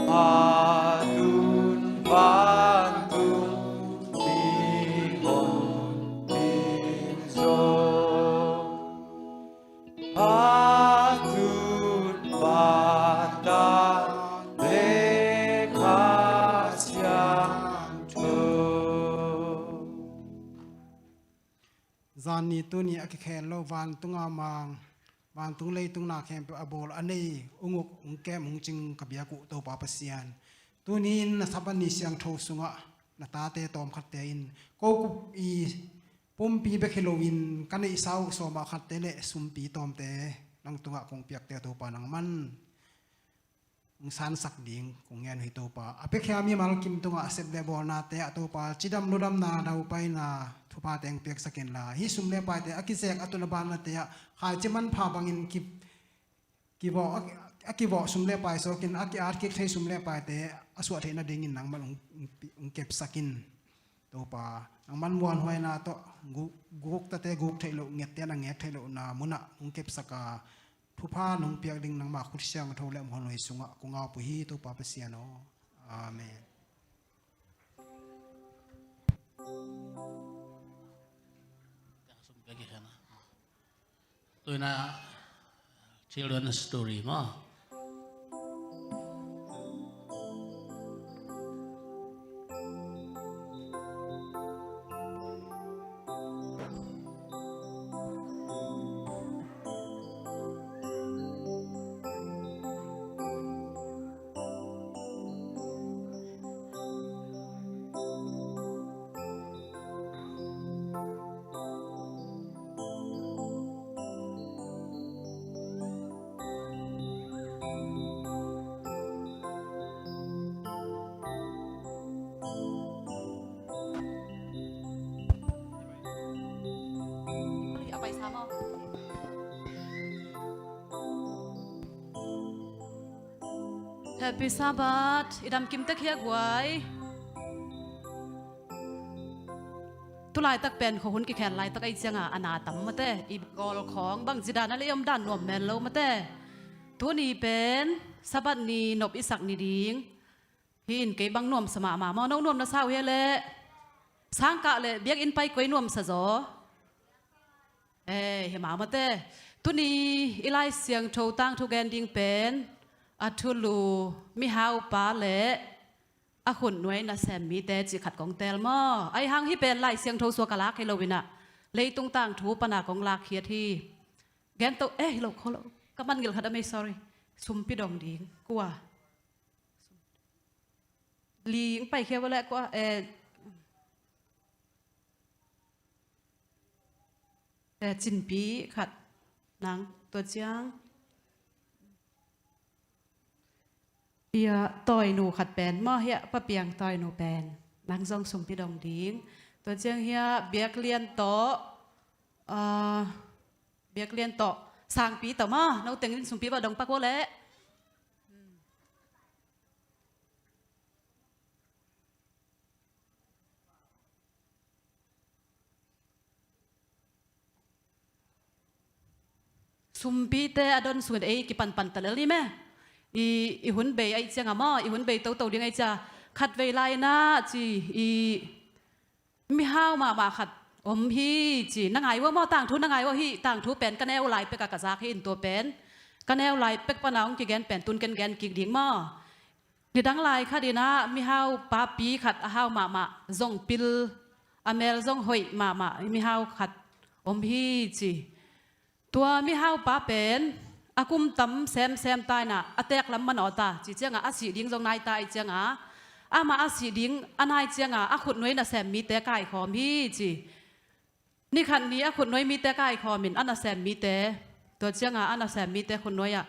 phat un vantung mi honpi in zong, phat un Pa, Tapa le Kha Siangtho. Zan ni tuni a kikhel lo vantung a mang, vantung leitung na khempeuh a bawl a nei, ung uk, ung kem, ung cing ka biak uh Topa Pasian, tuni in na Sabbath ni siangtho sungah na tate tawmkhatte in, ko kup i pumpi bek hi loin ka neihsa uh sawma khatte le sumpi tawmte nang tungah kong piakte Topa, nangman hong sansak ding kong ngen uh hi Topa. A piakhia mimal kim tungah a sep le bawlnate ah Topa, cidam ludamna, daupaina, thuphate hong piaksak inla, hih sum le paite a kizek a tun a bannate ah khaici manpha bangin ki, kivawh, a, a kivawh sum le pai sawkin a ki-at kik thei sum le paite a suah theih nadingin nangman hong, hong kepsak in Topa. Nangman muanhuaina tawh guk, guktate guk theih loh, ngette na nget theih lohna munah hong kepsak a, thupha nong piak ding nangma khut siangtho le muanhuai sungah kong au pah uh hi Topa Pasian aw. Amen. Tuna children story maw. Happy Sabbath. I dam kim tek hia guai. Tu laitak pen khuahun kikhel laitak ahih ciangin a na tam mate, i gawl khawng bangci dan a lei om dan nuam men lo mate. Tuni pen Sabbath ni nop i sak ni ding. Hih in kei bang nuamsa mahmah maw, no nuam na sa uh hia leh? Sangkah le biakinn pai koi nuamsa zaw? Eh, hi mah mate. Tuni i Lai Siangtho tangthu gen ding pen a thulu mihaupa le a khutnuai nasem mite cih khat kong teel maw. Ahi hang hih pen Lai Siangtho suak a lak hi lo in ah, leitung tangthu pana kong lakkhiat hi. Gen to, eh, hi lo kho lo. Ka man ngilh khat a mei, sorry. Sumpi dong ding. Kua? Ling paikhia va leh kua, eh, eh, cinpi khat nang, tua ciang. Hia, tawinu khat pen maw, hia, Pa Piang tawinu pen nang zong sumpi dong ding. Tua ciang hia, biaklian tawh, ah, biaklian tawh Sangpi tawh maw, no teng in sumpi va dong pak ua leh. Sumpite a don sungin ei kipanpan ta lel ni me. I, i hun bei aih cianga maw, i hun bei toto ding aih cia. Khatvei lai na ci, i mihau mahmah khat om hi ci. Na ngai ua maw, tangthu na ngai ua hi, tangthu pen ka neu lai pek a ka zak hi in tua pen. Ka neu lai pek pana hong kigen pen tun ken gen kik ding maw. Nidang lai khat inah mihau papi khat a hau mahmah zong pil a mel zong hoih mahmah mihau khat om hi ci. Tua mihau pa pen a kum tam semsem ta inah a teek lam manawh ta ci ciangah a sih ding zong nai ta aih ciangah amah a sih ding a nai ciangah a khutnuai nasem mite kaikhawm hi ci. Nikhat ni a khutnuai mite kaikhawm in a nasem mite, tua cianga a nasem mite khutnuai ah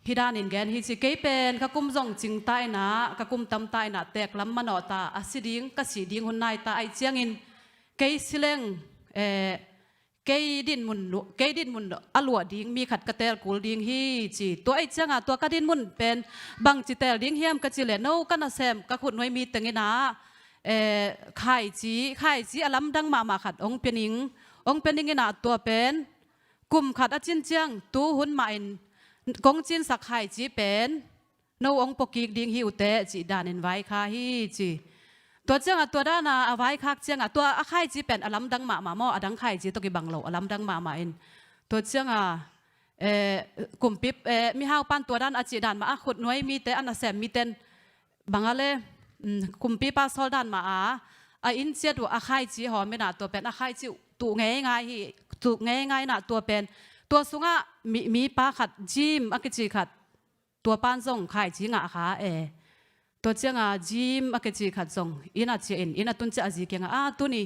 hih danin gen hi ci, kei pen ka kum zong cing ta inah, ka kum tam ta inah teek lam manawh ta, a si ding, ka sih ding hun nai ta aih ciangin kei sileng, eh, kei dinmun, kei dinmun a luah ding mi khat ka teel kul ding hi ci. Tua aih cianga tua ka dinmun pen bangci teel ding hiam ka ci leh no ka nasem ka khutnuai mi teng inah, eh, khaici, khaici a lamdang mahmah khat hong pia ning, hong pia ning inah tua pen kum khat a cin ciang tu hun mah in kong cinsak khaici pen no hong pua kik ding hi uh teh cih danin vaikhak hi ci. Tua ciangah tua dana a vaikhak ciangah tua a khaici pen a lamdang mahmah maw, a dang khaici tawh kibang lo a lamdang mahmah in. Tua ciangah, eh, kumpi, eh, mihau pan tua dan a cih dan mah a khutnuai mite a nasem miten bang a le, mm, kumpipa sawl dan mah a, a inn ciat uh a khaici hawm inah tua pen a khaici uh tuh ngeingai hi, tuh ngeingai inah tua pen. Tua sungah mi, mipa khat Jim a kici khat tua pan zong khaici ngah kha e. Tua cianga Jim a kici khat zong inn a ciah in, inn a tun ciah a zi kiangah a tuni,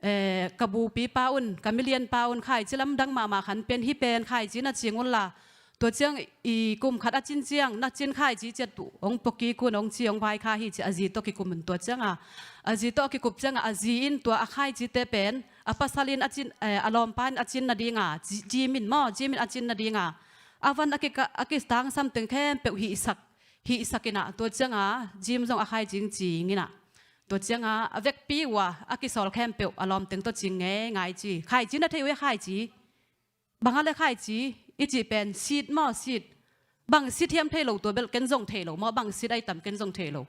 eh, ka bupipa un, ka milianpa un khaici lamdang mahmah khan pen hi pen khaici na cing unla. Tua ciang i kum khat a cin ciang na cin khaici ciat uh hong pua kik un hong ci hong vaikhak hi ci a zi tawh kikum un tua cianga. A zi tawh a kikup cianga a zi in tua a khaicite pen a pasal in a cin, eh, a lawmpa in a cin nadinga, Ji-, Jim in maw, Jim in a cin nadinga. A van a kika-, a kitangsam teng khempeuh hihsak, hihsak inah, tua cianga Jim zong a khaici cing inah. Tua cianga a vekpi uh a kisawl khempeuh a lawm teng tawh cing ngeingai ci. Khaici na thei uh e khaici. Bang a le khaici, i cih pen sit maw sit. Bang sit hiam thei lo tua bel ken zong thei lo maw, bang sit aih tam ken zong thei lo.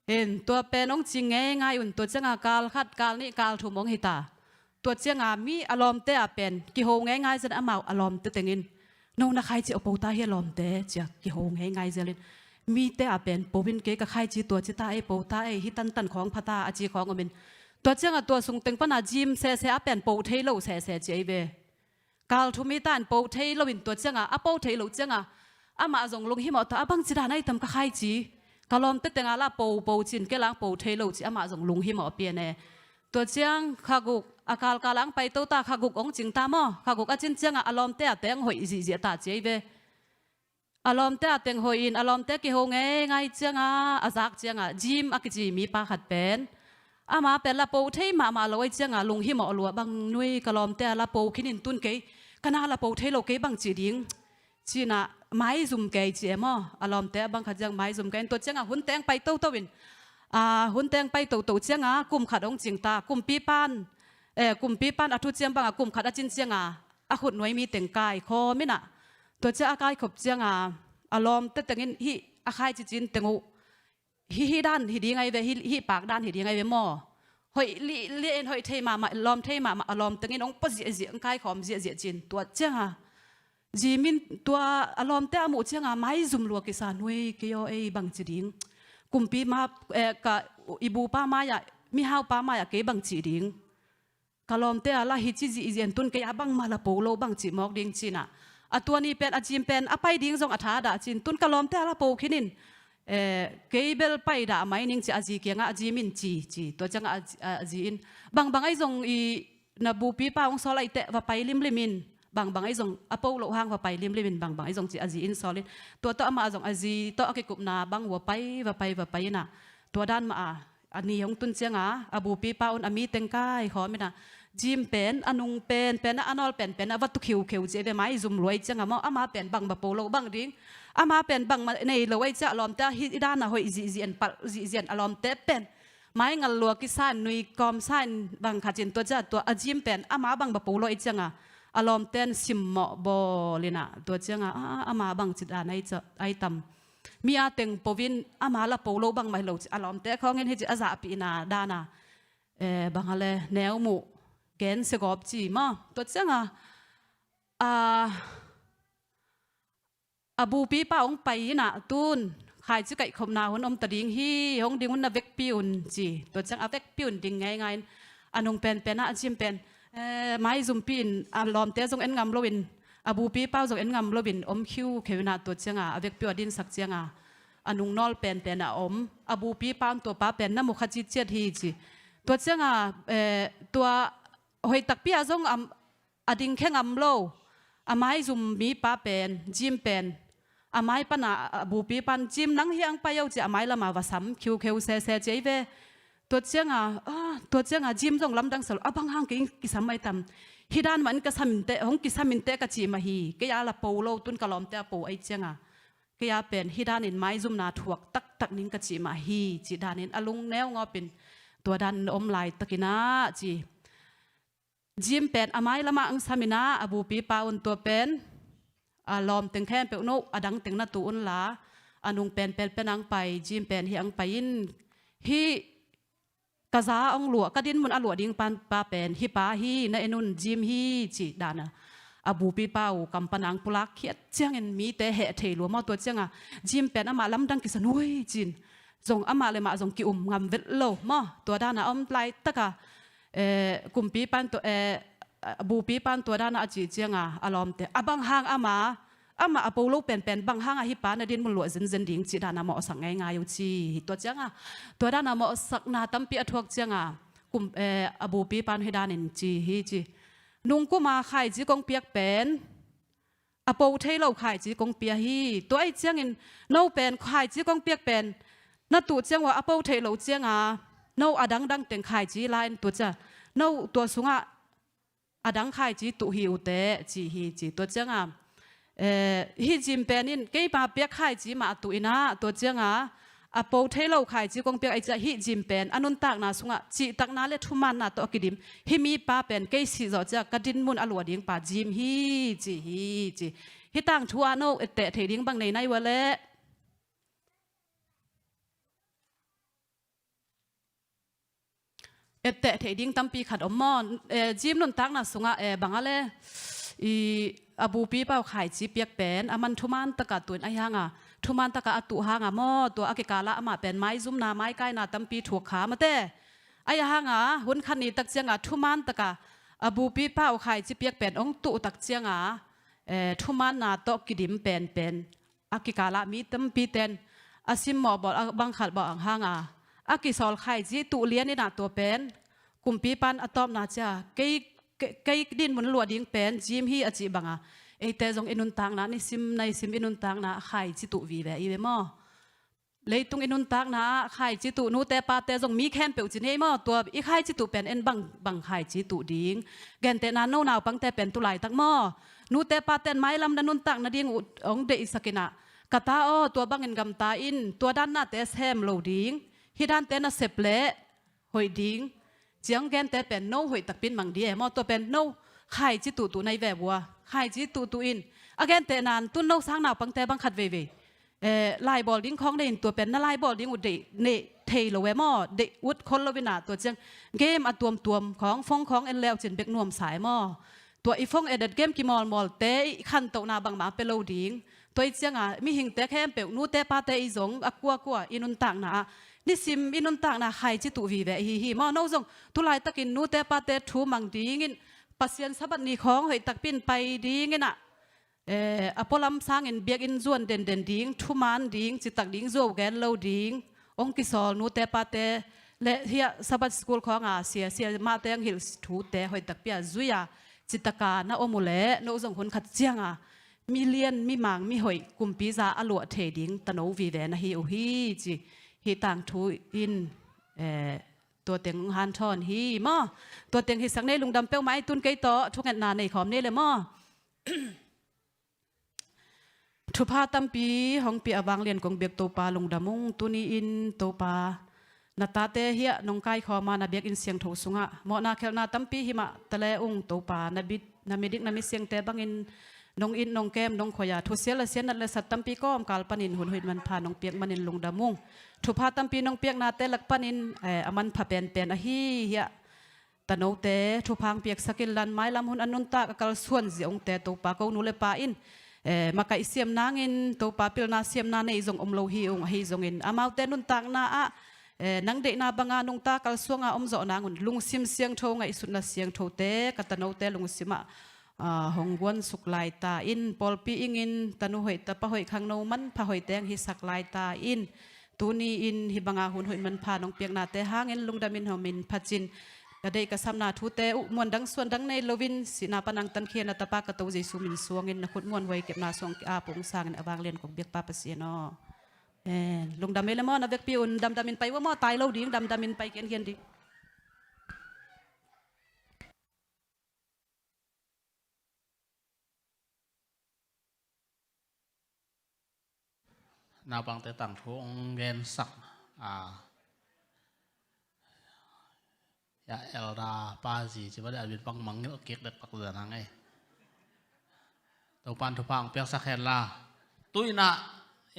Hen, tua pen hong cing ngeingai un, tua cianga kal khat, kal nih, kal thum hong hita. Tua cianga mi a lawmte a pen kiho ngeingai zen amau a lawmte tengin. No na khaici a po ta hi a lawmte, cia kiho ngeingai zelin. Mite a pen po in kei ka khaici tua ci ta ei, po ta ei, hi tantan khawng pha ta a ci khawng om in. Tua cianga tua sung teng pana Jim sese a pen po thei lo sese ci ei ve. Kal thum hi ta in po thei lo in tua cianga, a po thei lo cianga. Amah zong lunghimawh ta a bangci dan aih tam ka khaici. Ka lawmte tenga la po po cin kei lang po thei lo ci amah zong lunghimawh a pian e. Tua ciang kha guk a kalkal ang pai to ta kha guk hong cing ta maw. Kha guk a cin cianga a lawmte a teng hoih zihziah ta ci ei ve. A lawmte a teng hoih in, a lawmte kiho ngeingai cianga, a zak cianga, Jim a kici mipa khat pen. Ama pen la po thei mahmah lo aih cianga, lunghimawh lua bang nui ka lawmte a la po khin in tun kei, ka na la po thei lo kei bang ci ding. Cinah, maizum kei ci e maw, a lawmte a bang khat ciang maizum kei in tua cianga, hun teng pai toto in. A, hun teng pai toto cianga, kum khat hong cing ta, kumpipan, eh, kumpipan a thuciam banga, kum khat a cin cianga, a khutnuai mi teng kaikhawm inah. Tua cia a kaikhop cianga a lawmte tengin hih a khaici cin teng uh. Hih, hih dan hi ding aih ve, hih, hih pak dan hi ding aih ve maw. Hoih lihlih in hoih thei mahmah, lawm thei mahmah, a lawm tengin hong pua ziahziah, hong kaikhawm ziahziah cin. Tua cianga Jim in tua a lawmte a muh cianga maizum lua kisa nui kei aw ei bangci ding. Kumpi ma, eh, ka i bupa mai-ah, mihaupa mai-ah kei bangci ding. Ka lawmte a la hi ci zihziah in tun kei a bangmah la po lo bangci mawk ding cinah. A tua ni pen a Jim pen a pai ding zong a thadah cin tun ka lawmte a la po khin in, eh, kei bel pai dah mai ning ci a zi kiangah a Jim in ci, ci. Tua ciangah a zi, a zi in bangbang aih zong i na bupipa hong sawl aih teh va pai limlim in, bangbang aih zong a po loh hang va pai limlim in, bangbang aih zong ci a zi in sawl in. Tua tawh amah zong a zi tawh a kikupna bang va pai, va pai, va pai inah. Tua dan mah a a ni hong tun cianga, a bupipa un a mi teng kaikhawm inah, Jim pen a nung pen pen a, a nawl pen pen a va tu khiukheu ci ve, maizum lua i cianga maw, ama pen bang ba po lo bang ding, ama pen bang ma nei lo i cia lawmte a hi dan a hoih zihzian palh zihzian a lawmte pen mai ngal lua kisa in nui kawm sa in bang khat in tua cia tua a Jim pen ama bang ba po lo i cianga a lawmte in simmawh bawl ina tua cianga a, ama bang ci dan ai ca ai tam. Mi a teng po in ama la po lo bang mai lo ci a lawmte khawngin hi ci a zahpihna dana eh, bang a le neu muh gen segawp ci maw. Tua cianga a, a bupipa hong pai ina tun khaici kaihkhopna hun om ta ding hi, hong ding un na vekpi un ci. Tua ciang a vekpi un ding ngeingai in a nung penpen a Jim pen eh, maizumpi in a lawmte zong en ngam loin a bupipa zong en ngam loin om khiukheu ina tua cianga a vekpi uh a dinsak cianga a nung nawl penpen a om a bupipa un tua pa pen na mu kha ciciat hi ci. Tua cianga eh, tua hoih takpi a zong am, a ding khe ngam lo a maizum mipa pen Jim pen a mai pana a bupi pan Jim nang hi ang pai au ci a mai lama va sam khiukheu sese ci ei ve. Tua cianga ah, tua cianga Jim zong lamdang sal a bang hang kei kisam ai tam. Hi dan mah in ka sam inte hong kisam inte ka ci mah hi. Kei a la po lo tun ka lawmte a po ai cianga kei a pen hi dan in maizumna thuak taktak ning ka ci mah hi ci dan in a lung neu ngawp in tua dan in om lai takin a ci. Jim pen a mai lamah ang samin a a bupipa un tua pen a lawm teng khempeuh no a dang teng na tu unla a nung pen pen pen ang pai Jim pen hi ang pai in hi ka za ong luah ka dinmun a luah ding pan pa pen hi pa hi na en un Jim hi ci dana a bupipa uh kam pan ang pulak khiat ciangin mite heh thei lua maw tua cianga Jim pen amah lamdang kisa nuai cin zong amah le mah zong ki-um ngam vet lo maw tua dana om lai taka eh, kumpi pan tua eh, bupi pan tua dana a ci cianga a lawmte a bang hang ama ama a po lo penpen bang hanga hi pa na dinmun luah zenzen ding ci dana mawhsak ngeingai uh ci hi tua cianga tua dana mawhsakna tampi a thuak cianga kum eh, a bupi pan hi danin ci hi ci nungkuma khaici kong piak pen a po thei lo khaici kong pia hi. Tua ahi ciangin no pen khaici kong piak pen na tuh ciang ua a po thei lo cianga no a dangdang teng khaici la in tua cia no tua sungah a dang khaici tuh hi ute ci hi ci tua cianga eh, hi Jim pen in keima piak khaici mah a tuh ina tua cianga a po thei lo khaici kong piak ai cia hi Jim pen a nuntakna sungah cihtakna le thumanna tawh a kidim hi mi pa pen kei sih zawh cia ka dinmun a lua ding pa Jim hi ci hi ci hi tangthu a no etteh thei ding bang nei nai ua le etteh theih ding tampi khat om maw? Eh, Jim nuntakna sungah eh, bang a le i a bupi pau khaici piak pen a man thuman taka tuin ahi hanga thuman taka a tuh hanga maw tua a kikalah amah pen maizumna maikaina tampi thuak kha mate. Ahi hanga hun khat ni tak cianga thuman taka a bupi pau khaici piak pen ong tuh tak cianga eh, thumanna tawh kidim penpen a kikalah mi tampi ten a simmawh bawh a bangkhalh bawh ang hanga a kisawl khaici tuh lian inah tua pen kumpi pan a tawpna cia kei kei dinmun luah ding pen Jim hi a cih banga eite zong i nuntakna nisim naisim i nuntakna khaici tuh vive i ve maw? Leitung i nuntakna ah khaici tuh nute pate zong mi khempeuh ci nei maw tua i khaici tuh pen en bang bang khaici tuh ding. Gentehna no naupangte pen tu laitak maw nute paten mailam na nuntak nading uh hong deihsak inah ka ta aw tua bangin gamta in tua dannate sem lo ding. Hi dante na sep leh hoih ding. Ciang gente pen no hoih takpin mang di e maw tua pen no khaici tuh tuh nai ve vua khaici tuh tuh in a gentehna tun no sang naupangte bang khat veivei eh, laibawl ding khawng nei in tua pen na laibawl ding uh deih neih thei lo e maw deih ut khol lo inah tua ciang game a tuamtuam khawng fong khawng en leu cin bek nuamsa e maw? Tua i fong edet game kimawlmawlte i khantohna bangmah pe lo ding. Tua i cianga mihingte khempeuh nute pate i zong a kuakua i nuntakna ah nisim i nuntakna khaici tuh vive hi hi maw no zong tulaitakin nute pate thu mang dingin Pasian Sabbath ni khawng hoih takpin pai dinginah Eh, a pualam sangin biakinn zuan denden ding thuman ding citak ding zuau gen lo ding hong kisawl nute pate le hiah Sabbath school khawnga sia sia mahte ang hilh thute hoih takpi a zui a citaka na om uh leh no zong hun khat cianga milian mimang mihoih kumpi za a luah thei ding tano vive na hi uh hi ci hi tangthu in eh, Tua teng hong hanthawn hi maw. Tua teng hisak ni, lungdam peuhmah ei. Tun kei tawh thungetna nei khawm ni le maw. Thupha tampi hong pia a vanglian kong biak Topa lungdam ung. Tuni-in Topa, na tate hiah nong kaikhawm a, na biakinn siangtho sungah mawhna khelhna tampi himah ta le ung Topa, na bit, na midik na misiangte bangin nong it nong kem nong khoi a, thusia le siatna le sat tampi kawmkal panin hun hoih manpha nong piak manin lungdam ung. Thupha tampi nong piaknate lak panin, eh, a manpha penpen ahi hiah tanote thupha hong piaksak inla, mailam hun a nuntak a kalsuan zia ungte Topa, ko nu le pa in, eh, makaih siam nangin Topa, pilna siamna nei zong om lo hi ung. Ahi zongin amaute nuntakna ah, eh, nang deihna banga nungta kalsuanga om zawh nangun lungsim siangtho, ngaihsutna siangthote ka tanote lungsimah, ah, hong guansuk lai ta in, pawlpi ingin tanu hoih tapa hoih khangno manpha hoih teng hisak lai ta in. Tuni-in hih banga hun hoih manpha nong piaknate hangin lungdamin homin pacin, ka deih ka sapna thute uh muan dang suan dang nei loin sihna pan angtan khia na tapa ka To Jesu min suangin na khut muanhuai kepna suang ki-ap ung sangin a vanglian kong biak Pa Pasian aw. Amen. Lungdam ei le maw, na vekpi un damdamin pai uh a maw, tai lo ding, damdamin pai kiankhian ding. Naupangte tangthu hong gensak, a, ya elder pa zi ci ba de a bin pang mangngilh kik dektak zan hang ei. Topan thupha hong piaksak henla. Tu-in ah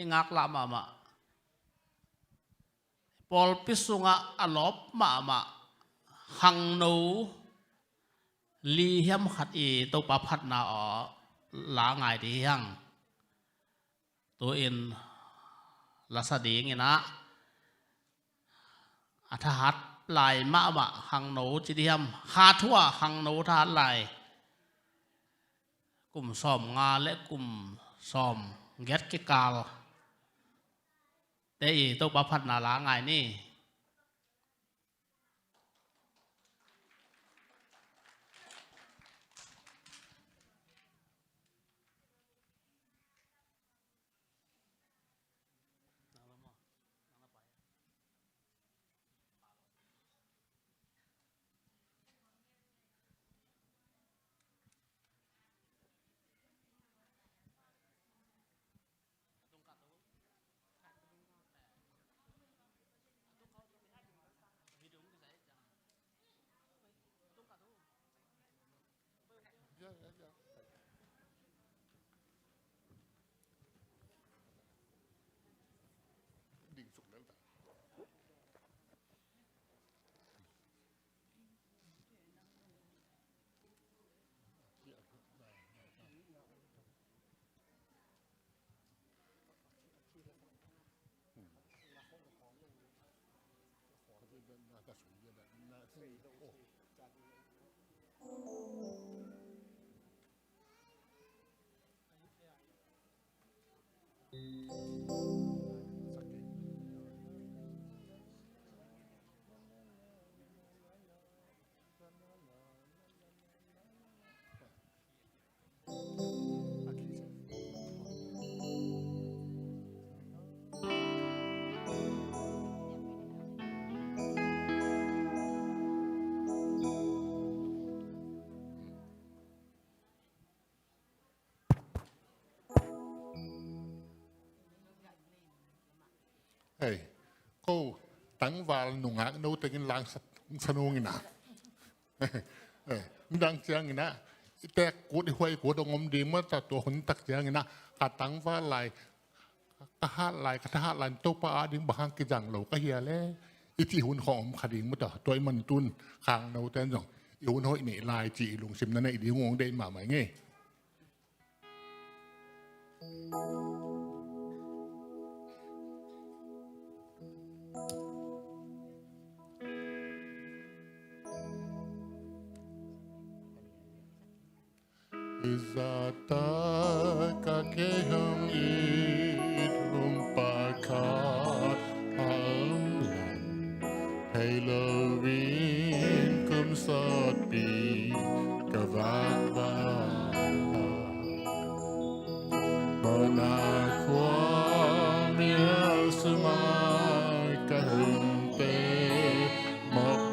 i ngaklah mahmah, pawlpi sungah a lawp mahmah khangno li hiam khat i Topa phatna aw la ngai ding hi hang. Tu-in lasa dingin ah a thahat lai mahmah khangno ci ding hiam, kha thu ah khangno thahat lai, kum sawmnga le kum sawmgiat kikal te i Topa phatna la ngai ni. Hei, ko tangval nungak no tengin lang sa, sa nung ina. Eh, midang ciang ina, i tek kut, i huai kut hong om ding mah ta, tua hun tak ciang ina, ka tangval lai, ka hat lai, ka thahat lai, Topa a ding bang hang kizang lo ka hia le, i cih hun khong om kha ding mah ta, tua i man tun, khangno ten zong, i hun hoih neih lai cih i lungsim na neih ding hong deih mahmah ing ei. Zahtak a kei hong it hun pakhat a om leng, hei loin kum sawtpi ka vakvak. Mawhna khua mial sungah ka hunte, mawh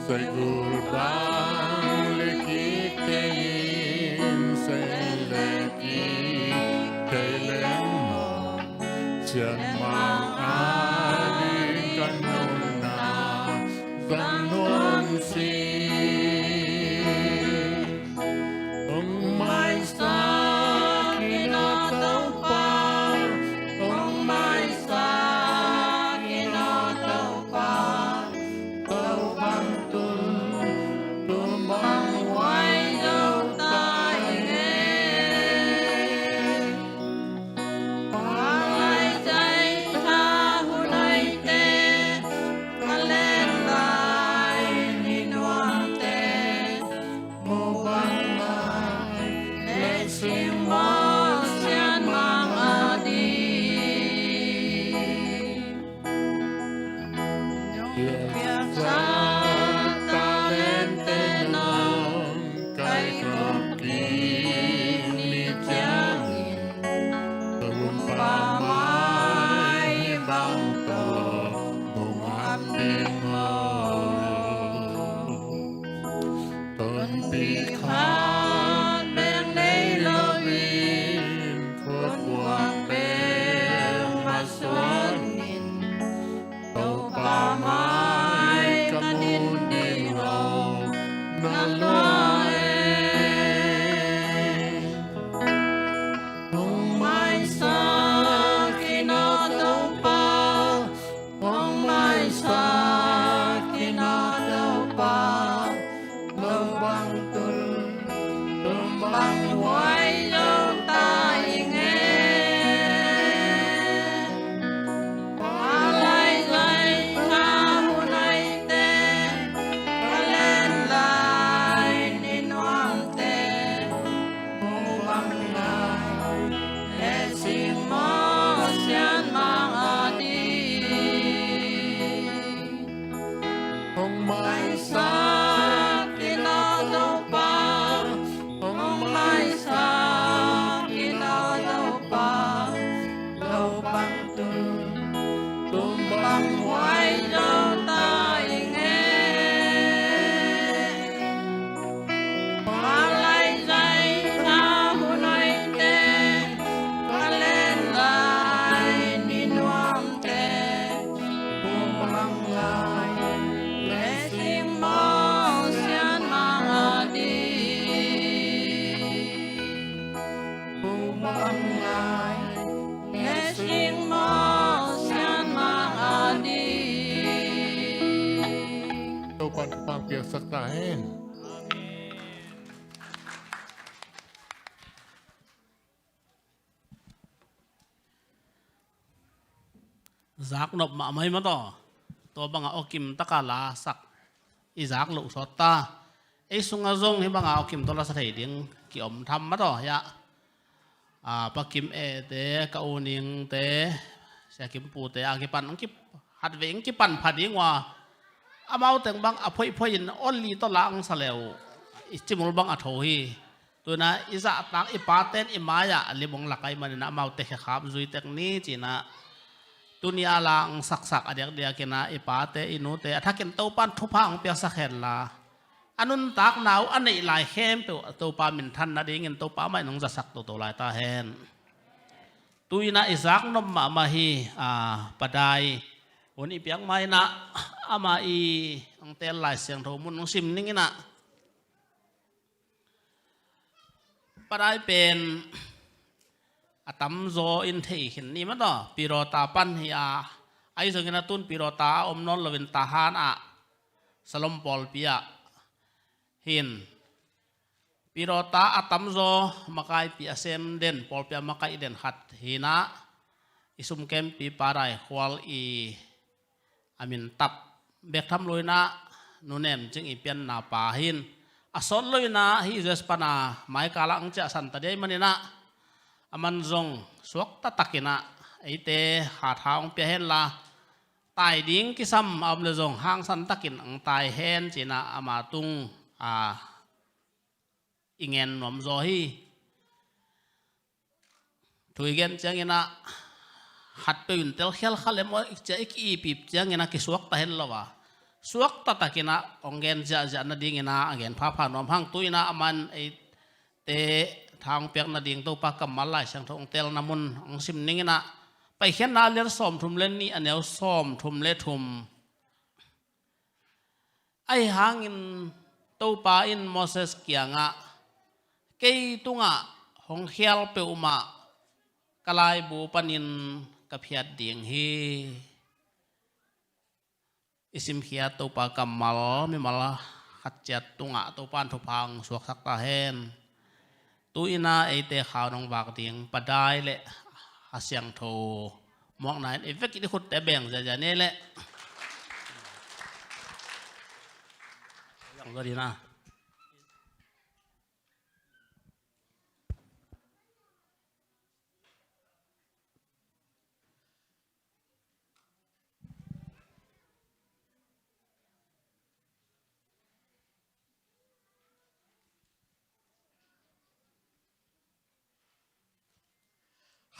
Saigul bang le kik thei in, saigul le kik thei leng maw, Sianmang ading ka nunna zang nuam si. Hong maisak in aw Topa, hong maisak in aw Topa, tua bang tul, tua bang huai lo ta ing e. Palai zai tha hun aite, ka len lai ni nuamte, mu bang lai le sing maw Sianmang ading. Piaksa talente nong kaihkhop kik ni ciangin, ka gumpa mai bang tawh hong ngam ding aw. Tonpih khat bek nei loin, khuakuang bek masuanin, Topa mai ka mun ding aw na lua e. Hong maisak in aw Topa, hong maisak in aw Topa, lo bang tul, tua bang huai lo ta ing e. Palai zai tha hun aite, ka len lai ni nuamte, mu bang lai le sing maw Sianmang ading. Hong maisak in aw Topa, hong maisak in aw Topa, lo bang tul, tua bang huai lo ta ing e. Palai zai tha hun aite, ka len lai ni nuamte, mu bang lai le sing maw Sianmang ading. Mu bang lai le sing maw Sianmang ading. Topa'n thupha piaksak ta hen. Zaknop mahmah hi mataw. Tua banga awkim taka lasak i zak loh sawt ta. Ei sunga zong hih banga awkim tawh lasa thei ding kiom tham mataw hiah. A, Pa Kim E te, Ka U Ning te, Sia Kim Pu te a kipan ang kip, khatvei ang kipan pha ding uh a, amau teng bang a phoihphoih in awl li tawh la ang sa le uh i cimul bang a tho hi. Tuinah i zahtak i pate'n i mai-ah a lim hong lak ahih maninah amaute khekhap zui tek ni cinah, tuni a la ang saksak a diakdiakinah i pate i nute a thakin Topa'n thupha hong piaksak henla, a nuntakna uh a neih lai khempeuh Topa minthan nadingin Topa amah in hong zasak toto lai ta hen. Tuinah i zaknop mahmah hi, a, Pa Dai hun i piak mainah ama i hong teel Lai Siangtho mun hong sim ninginah, Pa Dai pen a tamzaw in thei khin ni mataw. Pilawta pan hi a, ahi zongin a tun pilawta a om nawn loin Tahan ah Salom pawlpi ah hin pilawta a tamzaw makaipi a sem den, pawlpi a makaih den khat hinah, i sumkempi Pa Dai Khual i a min tap bek tham loinah Nu Nem Cing i pianna pa hin, a sawt loinah hih U S pana maikalah ang ciah santa dia i maninah, a man zong suakta takinah eite hatha hong pia henla, tai ding kisam a om le zong hangsan takin ang tai hen cinah ama tung a i ngen nuam zaw hi. Thu i gen cianginah khatpeuh in telkhial kha lem aw i cia i ki-ipip cianginah kisuak ta hen lo a, suak taktakin ah hong gen ziahziah nadingin ah a gen phapha nuam hang. Tu-in ah aman eite tha hong piak nading Topa kammal Lai Siangtho hong telna mun hong sim ning in ah, Paikhiatna a lian sawmthum le nih, a neu sawmthum le thum. Ahi hangin Topa in Moses kiangah, "Kei tungah hong khial peuhmah ka laibu panin ka phiat ding hi." I simkhiat Topa kammal mimal khat ciat tungah Topa in thupha hong suaksak ta hen. Tu-in ah eite khau nong vak ding Paidai le a siangtho muakna in i vekpi i khutte beng ziahziah ni leh.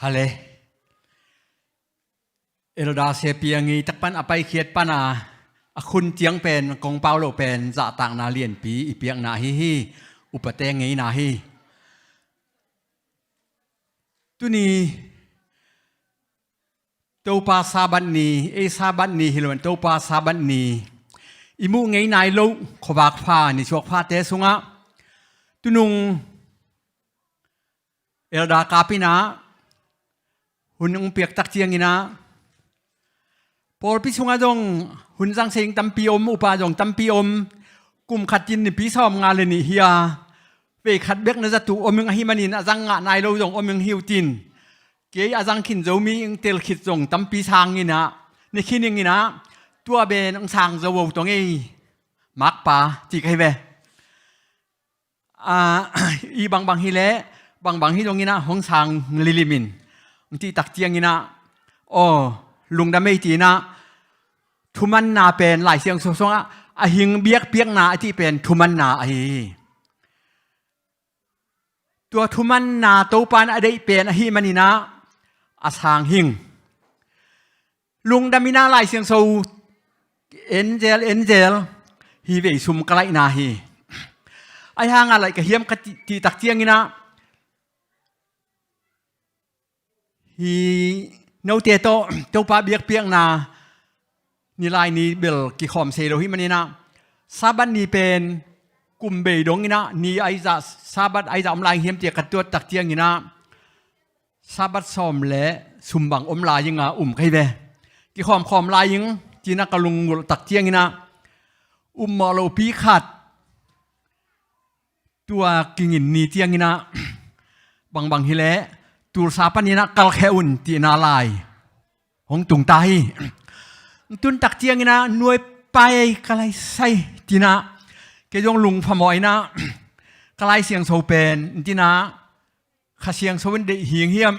Hale. Elder Sia Piang i tak pan a paikhiat pan a, a khun ciang pen kong pau lo pen zahtakna lianpi i piakna ahi hi. Upate ngeina hi. Tuni Topa Sabbath ni, ei Sabbath ni hi lo in Topa Sabbath ni i muh ngei nai lo khuavak pha, ni suak phate sungah tunung Elder Kap in ah hun hong piak tak ciangin ah, pawlpi sungah zong hun zang seng tampi om, upa zong tampi om, kum khat in nipi sawmnga le nih hi a, vei khat bek na zat uh om ing ahih manin a zang ngah nai lo zong om ing hi uh tin, kei a zang khin zo mi ing tel khit zong tampi sang in ah, ne khin ing in ah, tua pen hong sang zo uh tong ei, makpa, ci ka hi ve. A, i bangbang hi leh, bangbang hi zongin ah hong sang lilim in, hong cih tak ciangin ah, aw, lungdam ei ci-in ah, thumanna pen Lai Siangtho sungah a hing biakpiakna a cih pen thumanna ahi hi. Tua thumanna Topa in a deih pen ahih manin ah a sang hi ing. Lungdam in ah Lai Siangtho en zel, en zel, hi vei sum ka laihna hi. Ahi hang a laih ka hiam ka cih, cih tak ciangin ah, hi note tawh Topa biakpiakna ni lai ni bel kikhawm sei lo hi manin ah, Sabbath ni pen kum bei dongin ah ni ahi zah, Sabbath ahi zah om lai hiam ci-a ka tuat tak ciangin ah, Sabbath sawm le sum bang om lai ing a um ka hi ve. Kikhawmkhawm lai ing ci-in ah ka lunggulh tak ciangin ah, um mawh lopi khat, tua kingin ni ciangin ah, bangbang hi leh, Tulsa panin ah kalkhia un ci-in ah lai hong tung ta hi. Tun tak ciangin ah, nuai pai ka lai sai ci-in ah, kei zong lungphamawh in ah, ka Lai Siangtho pen, ci-in ah, Kha Siangtho in deih hing hiam,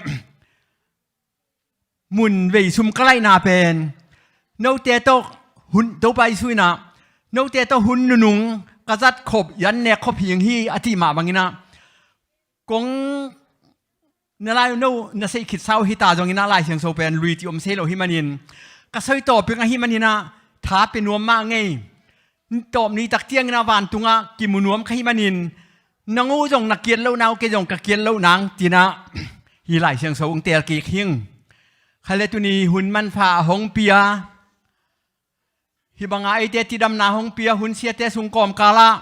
mun vei sum ka laihna pen, note tawh hun, Topa Jesu in ah, note tawh hun nunung ka zat khop, i an nek khop hing hi a cih mah bangin ah, kong na lai no na sei khit sau hi ta zongin ah Lai Siangtho pen lui ci om sei lo hi manin, ka soi tawping ahih manin ah tha pia nuam mah ngei. Tawp ni tak ciangin ah vantungah kimu nuam ka hih manin, nang uh zong na kiat loh nang, kei zong ka kiat loh nang ci-in ah, hi Lai Siangtho hong teel kik hi ing. Kha le tuni hun manpha a hong pia, hih bangah eite cidamna hong pia hun siate sung kawmkal ah,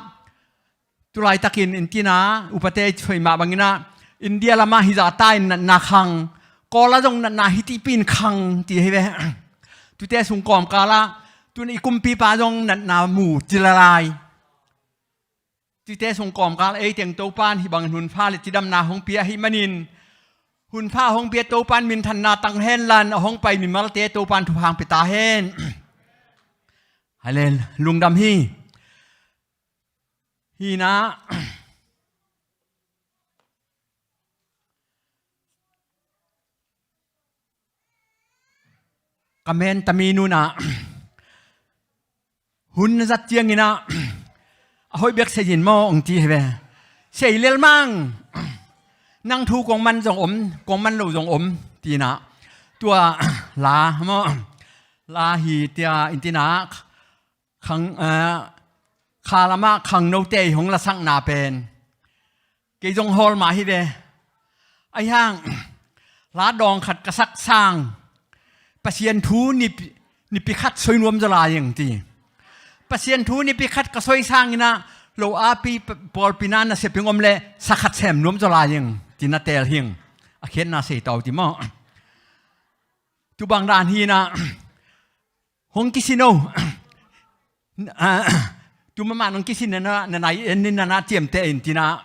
tu laitakin, ci-in ah, upate soi mah bangin ah, India lamah hih zah ta in natna khang, Kawl ah zong natna hi cih pi in khang ci hi ve. Tute sung kawmkal ah, tun i kumpipa zong natna mu ci lai lai. Tute sung kawmkal ei teng Topa in hih bangin hun pha le cidamna hong pia ahih manin, hun pha hong pia Topa in minthanna tang hen la, a hong pai mimalte Topa in thupha hong pia ta hen. Hallel, lungdam hi. Hi in ah, ka men tami nu in ah, hun na zat ciangin ah, a hoih bek sei in maw hong ci hi ve. Sei lel mang. Nang thu kong man zong om, kong man lo zong om, ci-in ah, tua la maw, la hi tia, ci-in ah, khang, ah, kha lamah khangnote i hong lasakna pen kei zong hawl mah hi ve. Ahi hang, la dawng khat ka sak sang, Pasian thu nipi, nipi khat soi nuam zaw lai ing ti. Pasian thu nipi khat ka soi sang inah, lo api pawlpi na nasep ing om leh sa khat sem nuam zaw lai ing ti na teel hing. A khiatna sei tau ti maw? Tu bang dan hi inah, hong kisin o. Ah, tu mahmah nong kisin na, na nai en ni na na ciamteh in ti inah,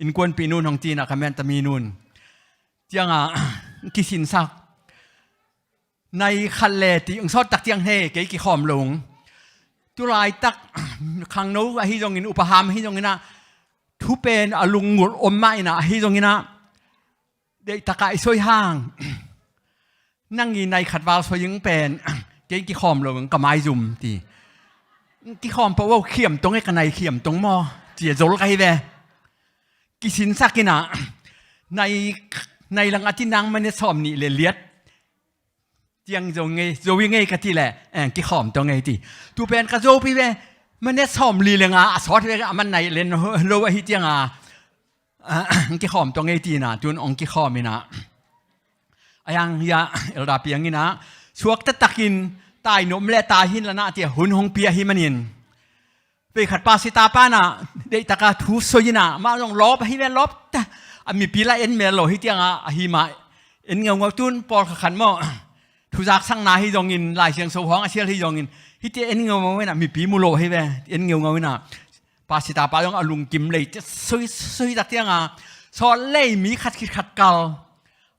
innkuanpih nun hong ti inah ka menta mi nun. Ciangah, kisinsak. Nai khat le ti, ong sawt tak ciang he, kei kikhawm lo ung. Tu laitak, khangno ahi zongin, upaham ahi zongin ah, thu pen a lungngulh om mah inah, ahi zongin ah, deihtakah i soi hang. Nang i nai khat val soi ing pen, kei kikhawm lo ing ka maizum ti. Kikhawm pah uh, khiam tong e, ka nai khiam tong maw? Ci a zol ka hi ve. Kisinsak inah, nai, nai lang a ti nang minute sawm nih le liat. Ciang zo ngei, zo i ngei ka ti leh, eh, kikhawm tong e ti. Tu pen ka zo pi ve, minute sawm li le nga a sawt ve, a man nai len lo ahi ciangah, ah, kikhawm tong e ti inah, tun ong kikhawm inah. Ahi hang hiah, Elder Piang inah, suakta takin, tai nuam leh tai hin la nah ti a hun hong pia hi manin. Veikhat pastor pa inah, deihtakah thu soi inah, mah zong lawp ahi ve, lawp ta. A mipi la en mel lo hi ciangah, ahi mah en ngeungeu, tun pawlkhat khat maw, thu zaksakna hi zongin, Lai Siangtho hong a sial hi zongin, hih ti en ngeungeu inah, mipi mu lo hi ve, en ngeungeu inah. Pastor pa zong a lungkim lei, ti soi, soi tak ciangah, sawt lei mi khat khit khat kal.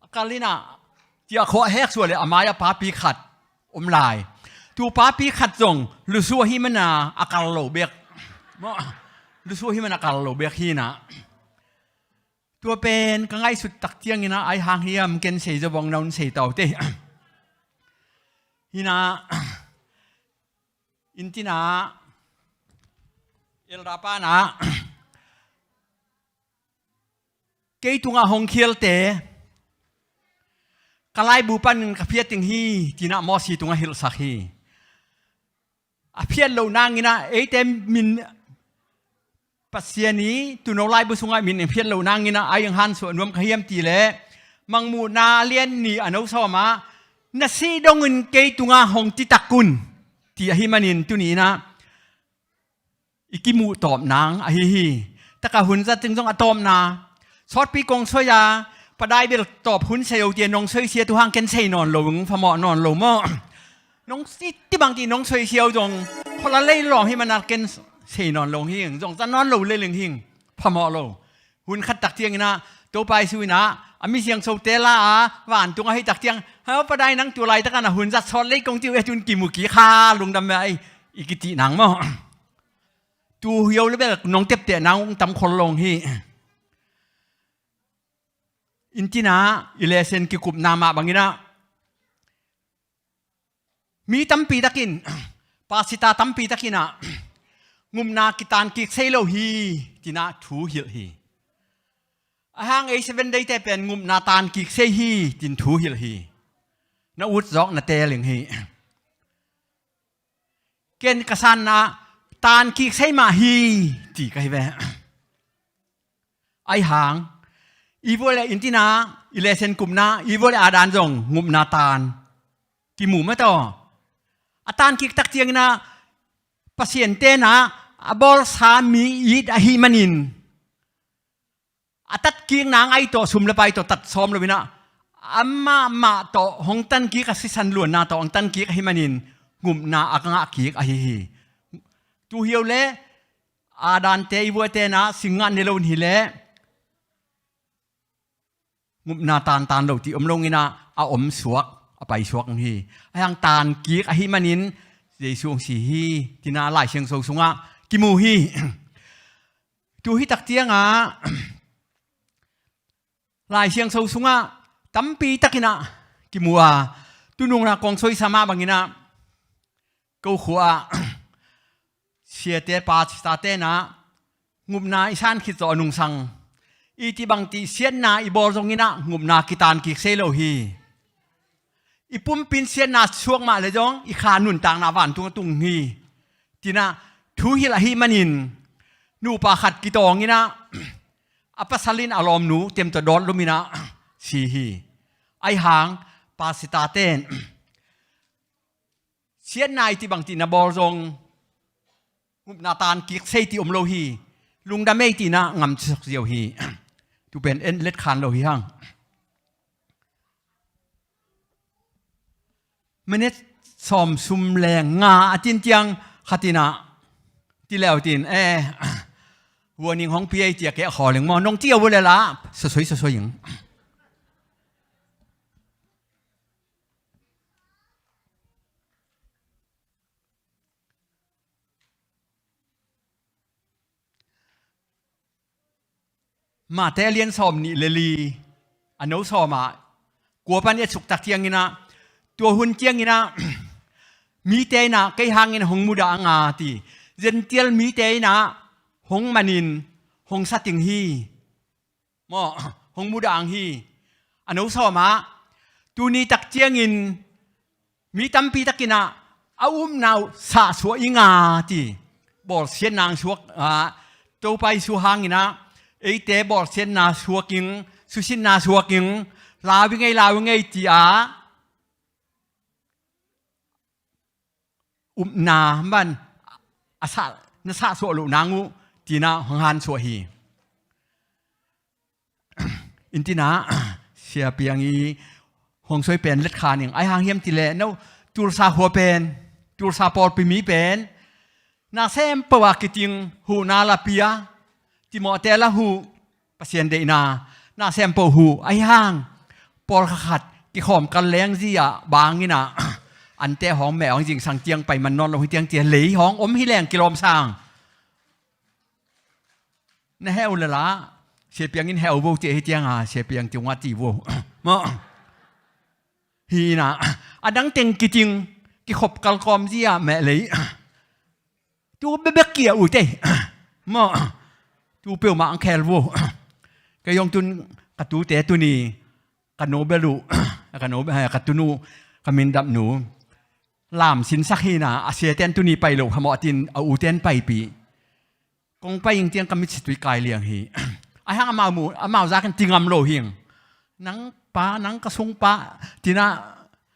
A kal inah, ciah khawh a hek suah leh a mai-ah papi khat om lai. Tu papi khat zong lusu ahi mana a kal lo bek. Maw, lusu ahi mana a kal lo bek hi inah. Tua pen ka ngaihsut tak ciang inah, ahi hang hiam ken sei zaw bang na un sei tau te. Hi inah, inn tin ah, Elder pa inah, kei tungah hong khialte, ka laibu panin ka phiat ding hi, ti inah Mosi tungah hilhsak hi. A phiat loh nang inah, eite min Pasian i tuuno laibu sungah min a phiat loh nang inah, a ing hansuah nuam ka hiam ti leh, Mangmuhna lian nih a no sawmah, na sih dongin kei tungah hong citak un, ti ahi manin tuni inah, i kimuh tawp nang ahi hi. Takah hun zat ding zong a tawpna. Sawtpi kong soi a, padai bel tawp hun sei o ti a nong soisia, tu hang ken sei nawn lo, phamawh nawn lo maw? Nong si ti bang ti nong soisia uh zong, khuala lei lawng hi mana ken sei nawn lo hi, zong zat nawn lo lei leng hi, phamawh lo. Hun khat tak ciang inah, Topa Jesu inah, a mi siangthote la a, vantung ahi tak ciang, hau padai nang tu laitakah na hun zat sawt lei kong ci uh e, tun kimu kik kha, lungdam ve ai, i kicih nang maw? Tu hiau le bel nong tepteh nang ung tam khol lo hi. Inn tin ah i lesson kikupna mah bang inah, mi tampi takin, pastor tampi takin ah, ngupna kitan kik sei lo hi, ti inah thu hilh hi. Ahi hang ei Seven Day te pen ngupna tan kik sei hi, tin thu hilh hi. Na ut zawk na teel ing hi. Ken ka sanna tan kik sei mah hi, ti ka hi ve. Ahi hang, i vua le inn tin ah, i lesson kupna, i vua le a dan zong, ngupna tan kimu mah taw. A tan kik tak ciang inah, Pasian ten ah, a bawlsa mi it ahi manin, a tatkik nang ai tawh, sum le pai tawh tat sawm lo inah, amah mah tawh hong tankik, a sisan luanna tawh hong tankik ahi manin, ngupna a ka ngah kik ahi hi. Tu hiau le, a dante i vua ten ah, sing ngah ne lo in hi leh, ngupna tantan lo ti om lo inah, a om suak, a pai suak hi. Ahi hang tan kik ahi manin, Jesu hong si hi, ti inah Lai Siangtho sungah kimu hi. Tu hi tak ciang ah, Lai Siangtho sungah tampi takin ah kimu a, tu nung inah kong soisa mah bang inah, ko khua ah, siate pastor ten ah, ngupna i san khit zawh a nungsang, i ti bang ti siatna i bawl zong inah, ngupna kitan kik sei lo hi. I pumpi in siatna suak mah le zong, i kha nuntakna vantung a tung hi. Tinah thu hilh ahih manin nupa khat kitawng inah a pasal in a lawmnu tem tawh dawt lum inah si hi. Ahi hang pastor ten siatna i ti bang ti na bawl zong ngupna tan kik sei ti om lo hi. Lungdam ei ti inah ngamsak ziau hi. Tu pen en let khan lo hi hang. Minute sawm sum leng nga a tin tiang khat inah ti leu tin, eh, warning hong pi ei tia keh khawl ing maw, nong ti a vua le la sasoi sasoi ing. Mate a lian sawm nih le li, a no sawm ah kua pan i a suktak cianginah, tua hun cianginah mite inah kei hangin hong mudah a nga ti, Gentile mite inah hong manin hong sating hi. Maw, hong mudah ang hi. A no sawm ah, tuni tak ciangin mi tampi takinah a upna uh sahsuah i nga ti. Bawlsiatna ang suak ah, Topa Jesu hanginah eite bawlsiatna suak ing, susinna suak ing, lau i ngei, lau i ngei ti-a upna man a sah, na sahsuah loh nang uh ti inah hong hansuah hi. Intinah Sia Piang i hong soi pen let khan ing. Ahi hang hiam ti leh no, Tulsa khua pen, Tulsa pawlpi mi pen na sem pawh a kiting, huhna la pia, timawhte la huh, Pasian deihna na sem pawh huh. Ahi hang pawlkhat khat kikhawm kal leng zi ah bang inah ante hawng meh hawng zingsang tiang pai man nawn lo hi tiang tia lei hawng om hi leng kilawm sang. Na heu le la, Sia Piang in heu vo tia hi tiang a, Sia Piang tiu nga ti vo. Maw. Hi inah a dang teng kiting, kikhop kalkawm zi ah meh lei. Tu bebek kia uh tei. Maw. Tu peuhmah ang khel vo. Kei hong tun ka tute tuni ka no bel uh, ka no, eh, ka tunu, ka mindap nu lam sinsak hi inah, a sia ten tuni pai lo kha maw a tin, a u ten paipih. Kong pai ing tiang ka mitsi tui kai liang hi. Ahi hang amau mu, amau zakin ti ngam lo hing. Nang pa, nang ka sungpa tinah,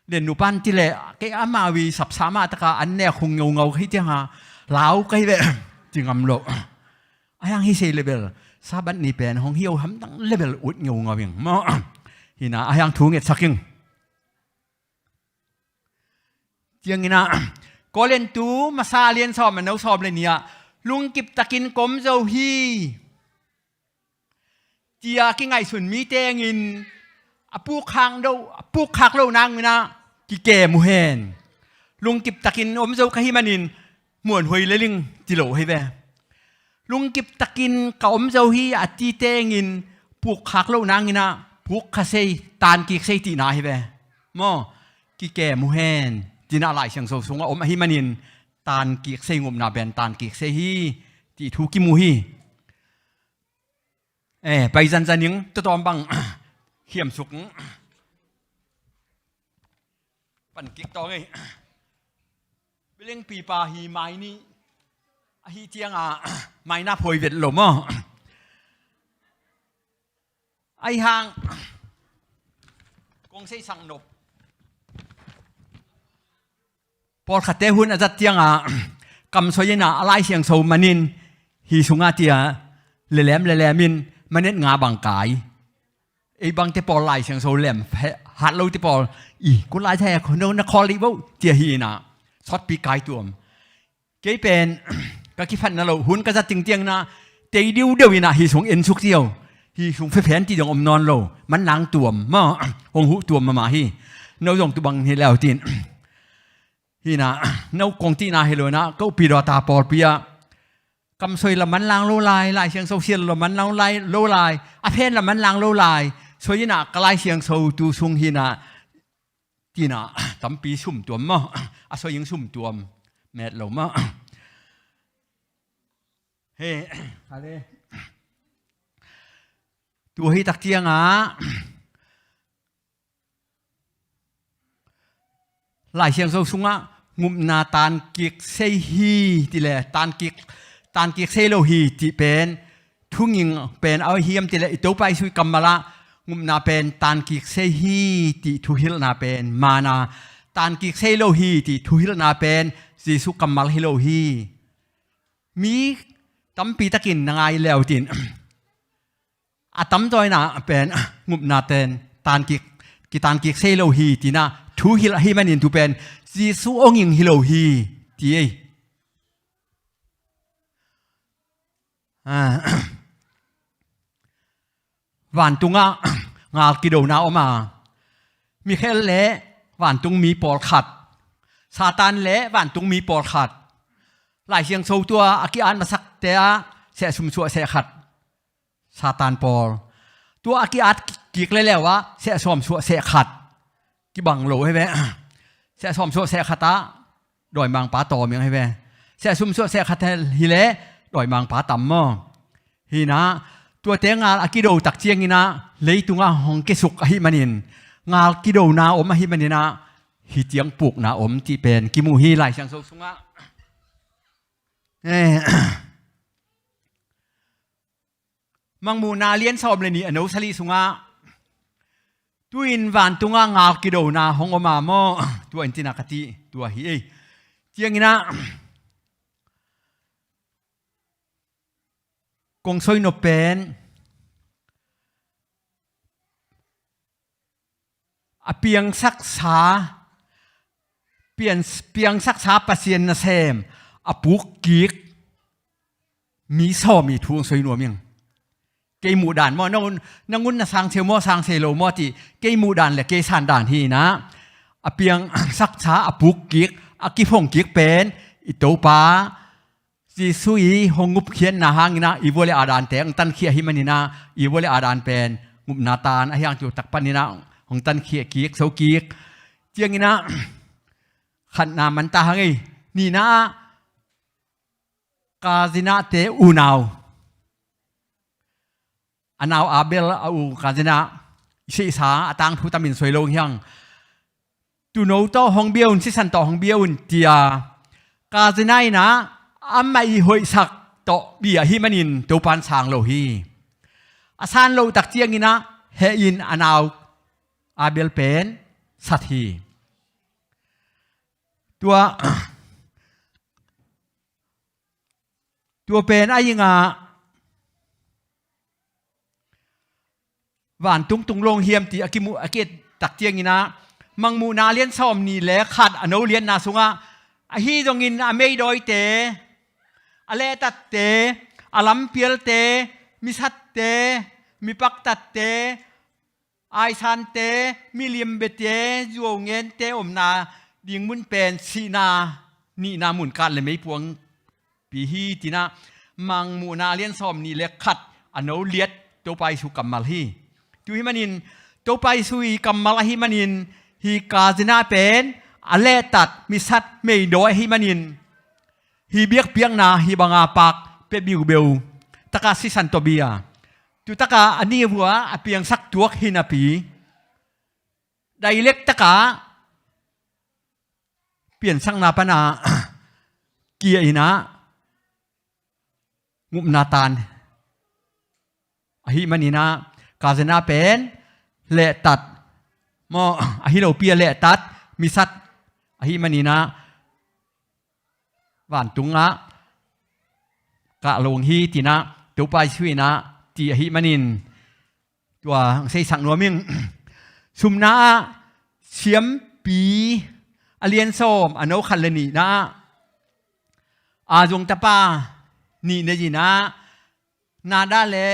len nupan ti leh kei amau i sapsa mah taka an nek hong ngeungau ka hi tiang a, lau ka hi ve. Ti ngam lo. Ahi hang hi sei le bel Sabbath ni pen hong hi o hamtang le bel ut ngeungau ing maw. Hi inah ahi hang thu ngetsak ing. Cianginah Korintu masa a lian sawm a no sawm le nih ah, lungkip takin ka om zo hi tia kingaihsun mi tengin a pukkhak lo, a pukkhak loh nang inah kikem uh hen. Lungkip takin om zo ka hih manin muanhuai leling ti lo hi ve. Lungkip takin ka om zo hi a ti tengin pukkhak loh nang inah pukkha sei, tankik sei tihna hi ve. Maw, kikem uh hen. Ti inah Lai Siangtho sungah om ahih manin tankik sei, ngupna pen tankik sei hi ti thu kimu hi. Eh, pai zanzan ing, tua tawm bang khiamsuk ing. Pan kik tawng ei. Bilingpipa hi mai nih ahi cianga mai na phuai vet lo maw? Ahi hang kong seisak nop. Pawlkhatte hun a zat cianga kamsuai inah a Lai Siangtho manin hi sungah tia lelem lelemin minute nga bang kai. Ei bangte pawl Lai Siangtho lem hat lote pawl i ku lai thai a no na khawl dih vo tia hi inah sawtpi kai tuam. Kei pen ka kiphatna loh hun ka zat ting tiang inah tei diudeu inah hi sung ensuk cio. Hi sung phephen ti dong om nawn lo. Manlang tuam maw, hong huh tuam mahmah hi. No zong tu bang hi leu tin. Hi inah no kong tihna hi lo inah ka uppi dawta pawlpi ah kamsuai la manlang lo lai, Lai Siangtho sial la manlang lo lai, a phen la manlang lo lai. Suai inah ka Lai Siangtho tu sung hi inah ti inah tampi sum tuam maw? A suai ing sum tuam met lo maw? He, ale. Tua hi tak ciangah Lai Siangtho sungah ngupna tankik sei hi ti le tankik, tankik sei lo hi ti pen thunging pen a hiam ti le i Topa Jesu i kammal ah ngupna pen tankik sei hi ti thuhilhna pen mana, tankik sei lo hi ti thuhilhna pen Jesu kammal hi lo hi. Mi tampi takin na ngai leutin a tamzaw inah pen ngupna ten tankik, kitankik sei lo hi tinah thuhilh ahi manin tu pen Jesu onging hi lo hi ti ei. Ah, vantungah ngal kidona om a, Mikhael le vantung mi pawlkhat, Satan le vantung mi pawlkhat, Lai Siangtho tua a ki-at masakte ah sehsum suah sehkhat Satan pawl, tua a ki-at kik leleu ah sehsawm suah sehkhat kibang lo hi ve. Sehsawm suah sehkhat ah dawimangpa tawm hi ve. Sehsum suah sehkhat hi le dawimangpa tam maw? Hinah tuate ngal a kido tak cianginah leitungah hong kisuk ahi manin ngal kidona om ahi maninah hih ciang pukna om ti pen kimu hi Lai Siangtho sungah. Eh, Mangmuhna lian sawm le nih a no sali sungah tu-in vantungah ngal kidona hong om a maw? Tua in tina ka ti tua hi ei. Cianginah kong soi nop pen a piangsaksa, pian-, piangsaksa Pasian nasem a pukkik mi sawm i thu hong soi nuam ing. Kei muhdan maw, nang un, nang un na sangseu maw, sangseu lo maw ti kei muhdan le kei sandan hi inah a piangsaksa a pukkik, a kiphongkik pen i Topa Jesu i hong ngupkhiatna hanginah i vua le a dante hong tankhia ahi maninah i vua le a dan pen ngupna tan ahi hang tu tak paninah hong tankhia kik, so kik. Cianginah khatna manta hang ei, nihna ah Kazinate unau, a nau Abel a u Kazina i sihsa a tangthu tamin soi lo hiang. Tuuno tawh hong bia un, sisan tawh hong bia un tia Kazina inah amah i hoihsak tawh bia ahi manin Topan sang lo hi. A san loh tak cianginah heh in a nau Abel pen sat hi. Tua, tua pen a ingah vantung tung long hiam ti a kimuh a kiet tak cianginah Mangmuhna lian sawm nih le khat a no lianna sungah ahi zongin a meidawite, a lehtatte, a lampialte, misatte, mipaktatte, aisante, milimbete, zuaungente omna ding mun pen sihna nihna mun kat le meipuang pi hi tinah Mangmuhna lian sawm nih le khat a no liat Topa Jesu kammal hi. Tu hi manin Topa Jesu i kammal ahi manin hih Kazina pen a lehtat misat meidawi ahi manin hih biakpiakna hih banga pak pia biubeu taka sisan tawh bia. Tu taka a ni vua a piangsak tuak hi napi dailek taka piansakna pana kia inah ngupna tan ahi maninah Kazina pen lehtat maw, ahi lopi a lehtat misat ahi maninah vantungah kah long hi tinah Topa Jesu inah ti ahi manin tua ang seisak nuam ing. Sumna ah Siampi a lian sawm a no khat le nihna ah Azung tapa nih nei inah Nada le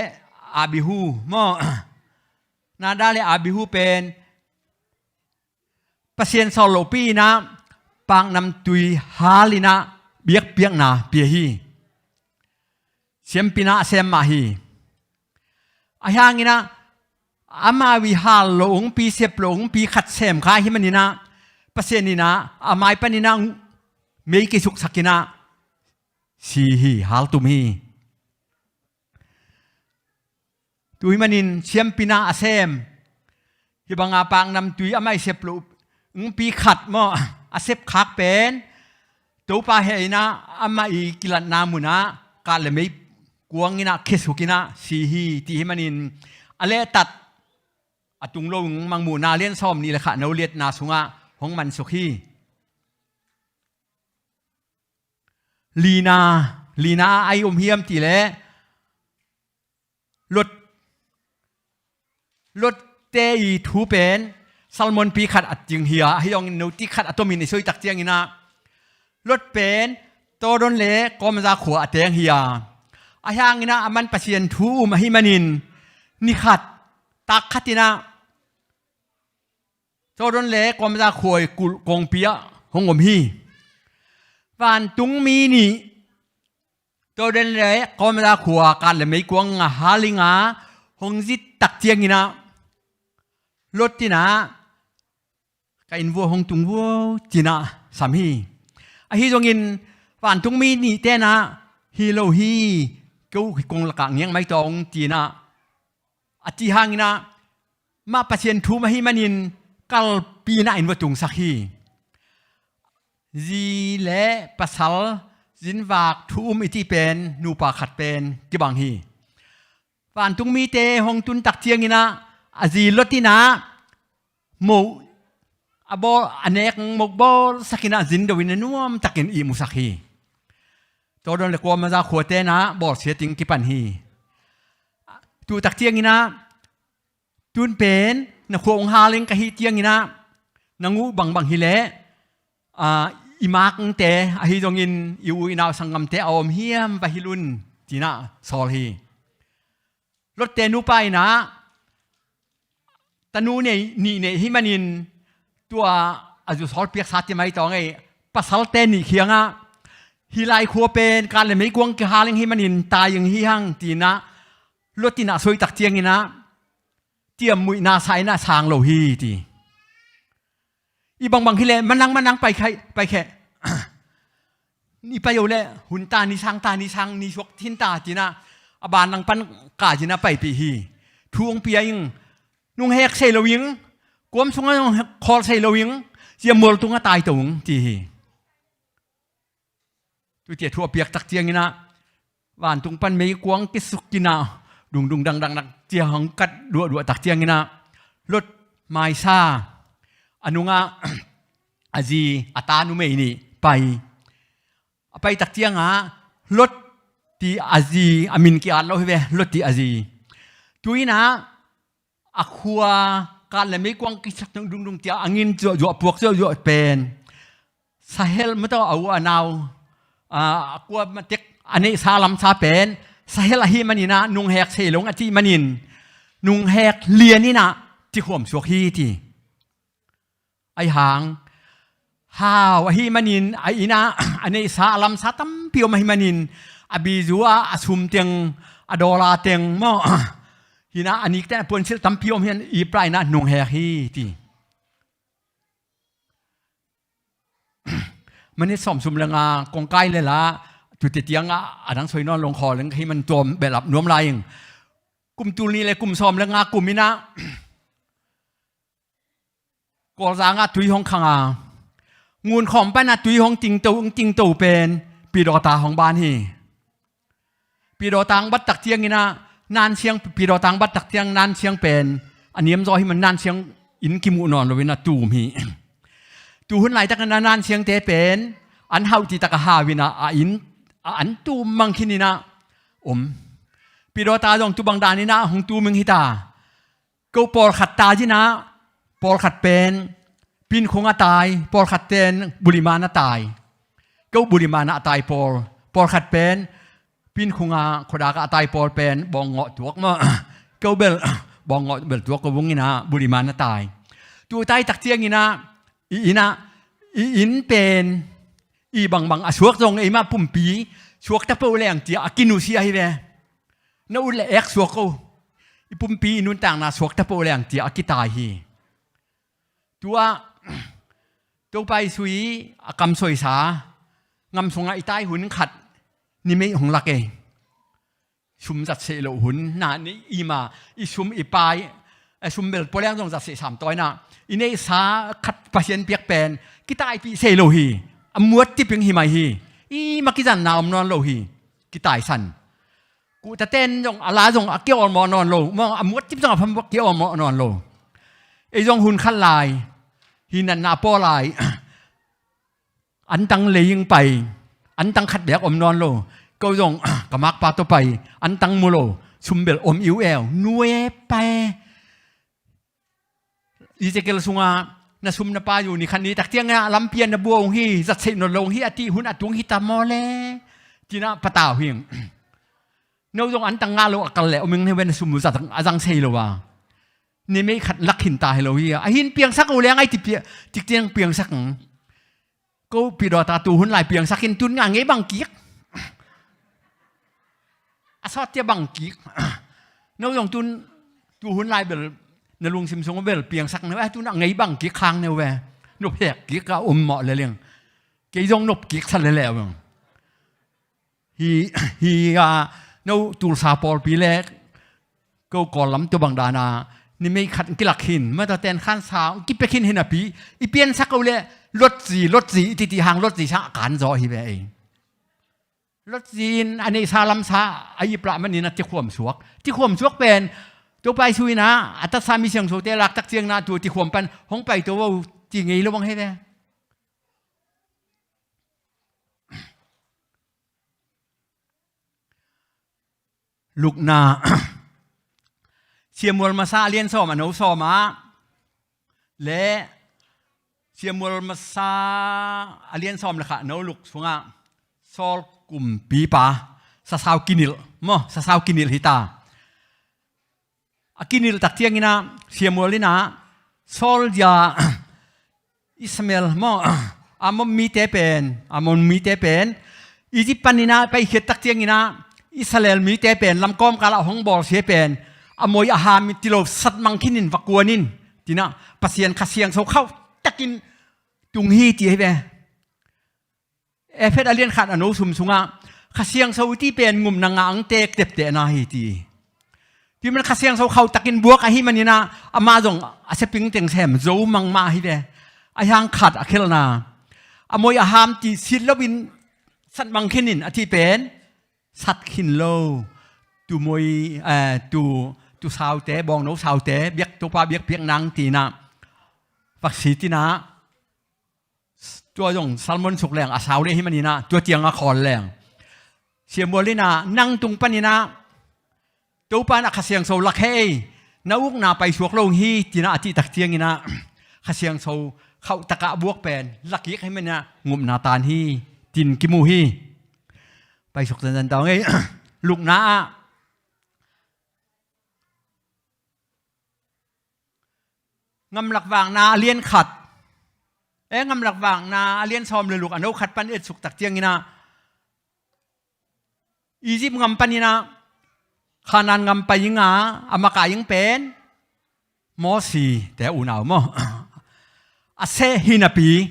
Abihu maw? Nada le Abihu pen Pasian sawl lopi inah paknamtui hal inah biakpiakna pia hi. Siampi inah a sem mah hi. Ahi hanginah amau i hal lo ungpi, sep lo ungpi khat sem kha ahi maninah Pasian inah a mai paninah mei kisuksak inah si hi, haltum hi. Tu hi manin Siampi inah a sem hih banga paknamtui amah i sep lo ungpi khat maw a sep khak pen Topa heh inah amah i kilatna munah kat le mei kuang inah khesuk inah si hi. Ti hi manin a lehtat a tung lo Mangmuhna lian sawm nih le khat no liatna sungah hong mansuk hi. Lina, lina a ai om hiam ti leh Lot, Lotte i thu pen Salmon pi khat a ting hi a, ahi zongin note khat a tomin i soi tak cianginah Lot pen Sodom le Gomorrah khua a teng hi a, ahi hanginah a man Pasian thu um ahi manin ni khat tak khat inah Sodom le Gomorrah khua i kulh kongpi ah hong om hi. Vantungmi nih Sodom le Gomorrah khua kat le mei kuang a halinga hong zit tak cianginah Lot inah ka inn vua hong tung vua cinah sam hi. Ahi zongin vantungmi nih tenah hi lo hi, ko hi kong lakah ngiang mai tawng cinah a ti hanginah mah Pasian thu um ahi manin kalpinah inn vua tungsak hi. Zi le pasal zinvak thu um i ti pen nupa khat pen kibang hi. Vantungmite hong tun tak cianginah a zi Lot inah moh a bawl a nek moh bawlsak inah zin do inah nuamtakin ihmusak hi. Sodom le Gomorrah khua tenah bawlsia ting kipan hi. Tu tak cianginah tun pen na khua hong haling ka hi cianginah na nguh bangbang hi leh i makte ahi zongin i u i nau sanggamte a om hiam va hilh un cinah sawl hi. Lotte nupa inah tanu nei nih nei hi manin tua a zu sawl piaksa ti mai tawng ei pasalte nih khiangah hi lai khua pen kat le mei kuang kihaling hi manin tai ing hi hang cinah Lot inah soi tak cianginah tiammuihna sa inah sang lo hi ti. I bangbang hi leh manang manang pai khai pai kheh. Ni pai o leh hun ta ni sang ta ni sang ni suak thin ta cinah a ban lang pan ka cinah paipih hi. Thu hong pia ing, nunghek sei lo ing, kuam sungah nunghek khawl sei lo ing, ciammual tungah tai to ung ti hi. Tutia thu a piak tak cianginah vantung pan mei kuang kisuk kinah dungdung dangdang dak cia hong kat duahduah tak cianginah Lot maisa a nungah a zi a ta numei nih pai. A pai tak ciangah Lot ti a zi a min ki-at lo hi ve, Lot ti a zi. Tu inah a khua kat le mei kuang kisak dungdung tia a ngin zuahzuah puak zuahzuah pen sahel mataw a u a nau a kua matek a neihsa lamsa pen sahel ahi maninah nunghek sei lo a cih manin nunghek lian inah cikhuam suak hi ti. Ahi hang hau ahi manin a innah a neihsa a lamsa tampi om ahi manin a bizu ah a sum teng a dollar teng maw hinah a nikten a puansilh tampi om hian ipra inah nunghek hi ti. Minit sawm sum le nga kong kai lela tute tiangah a dang soi nawn longkhaw leng ka hi man tuam belap nuam lai ing. Kum tul ni le kum sawm le nga kum inah Kawlzangah tui hong khang a ngunkhawm panah tui hong tingto hong tingto pen pidawta hong ban hi. Pidawta hong bat tak cianginah nansiang pidawta hong bat tak ciang nansiang pen a niamzaw hi man nansiang in kimuh nawn loin a tum hi. Tuhun laitakin a nansiangte pen an hauh titak a hau inah a in a an tum mang khin inah om. Pidawta zong tubang dan inah hong tuming hita. Ko pawlkhat tai inah pawlkhat pen pinkhung a tai, pawlkhat pen buliman a tai. Ko buliman a tai pawl, pawlkhat pen pinkhung a khuadak a tai pawl pen bawng ngawh tuak maw. Ko bel bawng ngawh bel tuak ko vung inah buliman a tai. Tu tai tak cianginah i innah i inn pen i bangbang a suak zong eimah pumpi suakta poh leng tia a kinusia hi ve. Na ut le ek suak ko. I pumpi i nuntakna suakta poh leng tia a kitai hi. Tua Topa i sui a kamsoisa ngam sungah i tai hun khat nimeih hong lak ei. Sum zatseh loh hun na ni ima i sum i pai a sum bel pualeng zong zatseh samtaw inah i neihsa khat Pasian piak pen kitaipih sei lo hi. a muat tiping hi mai hi. I ma kizanna om nawn lo hi. Kitaisan. Kuhtaten zong a la zong a kiawlmawh nawn lo. Mawng a muat tip zong a phamawh kiawlmawh nawn lo. Ei zong hun khat lai hi natna a paw lai. Antang lei ing pai. Antang khat beek om nawn lo. Ko zong ka makpa tawh pai. Antang mu lo. Sum bel om iu eu. Nue pai. Ezekiel sunga na sum na pai uh ni khat ni takciang a lampian na bua ung hi, zat seih nawn lo ung hi, a ti hun a tung hi ta maw le? Tina patau hing. No zong antang ngah lo a kal le, oming ne wen na sum uh zat a zang sei lo a. Ni mei khat lak hin ta hi lo hi a. A hin piangsak uh le ngai ti pia, tikciang piangsak. Ko pidawta tu hun lai piangsak in tun ngah ngei bang kik. A sawt tia bang kik. No zong tun tu hun lai bel na lungsim sung bel piangsak neu eh tun a ngei bang kik khang neu eh. Nop hek kik a um mawh le leng. Kei zong nop kik sa le leu. Hi, hi a no tulsa pawlpi le ko Kawl lam tua bang dana ni mei khat kilak hin mataw ten khansa kipia khin hi napi i piansak ko le lotzi lotzi i titi hang lotzi sa a kan zaw hi ve ei. Lotzi in a neihsa lamsa a iplah manin a tikhuam suak tikhuam suak pen Topa Jesu in a a tatsa mi siangsote lak takciang na tu tikhuam pan hong pai to vo ti ngei lo bang hi ve. Lukna Samuel masa a lian sawm a no sawm ah le Samuel masa a lian sawm le kha no luk sungah Saul kumpipa sasau kinil maw sasau kinil hita. A kinilh takcianginah Samuel inah Saul dia Ishmael maw Ammon mite pen Ammon mite pen Egypt paninah paikhiat takcianginah Israel mite pen lamkawmkalah hong bawlsia pen a moi a ham ti lo satmang khinin va kuanin tinah Pasian Kha Siangtho khauh takin tung hi ti hi ve. Efet a lian khat a no sum sungah Kha Siangtho i ti pen ngumna ngah ang tek teptehna hi ti. Ti man Kha Siangtho khauh takin buak ahi maninah ama zong a seping teng sem zo mangmah hi ve. A hiang khat a khelna a moi a ham ti sit loin satmang khinin a ti pen sat khin lo. Tu moi eh, tu tu saute bawngno saute biak topa biakpiak nang tinah vaksi tinah tua zong Salmon suk leng a sau le hi maninah tua tiang a khawl leng. Samuel inah nang tung paninah Topa inah Kha Siangtho lak he ei na ukna paisuak lo hi tinah a tihtak cianginah Kha Siangtho khauh takah buak pen lakik hi maninah ngupna tan hi tin kimu hi. Paisuk zanzan tau ngei lukna ah Ngamlak vakna a lian khat eh ngamlak vakna a lian sawm le luk a no khat pan etsuk tak cianginah Egypt ngam paninah Khanan ngam pai inga a makai ing pen Mosi te unau maw a seh hinapi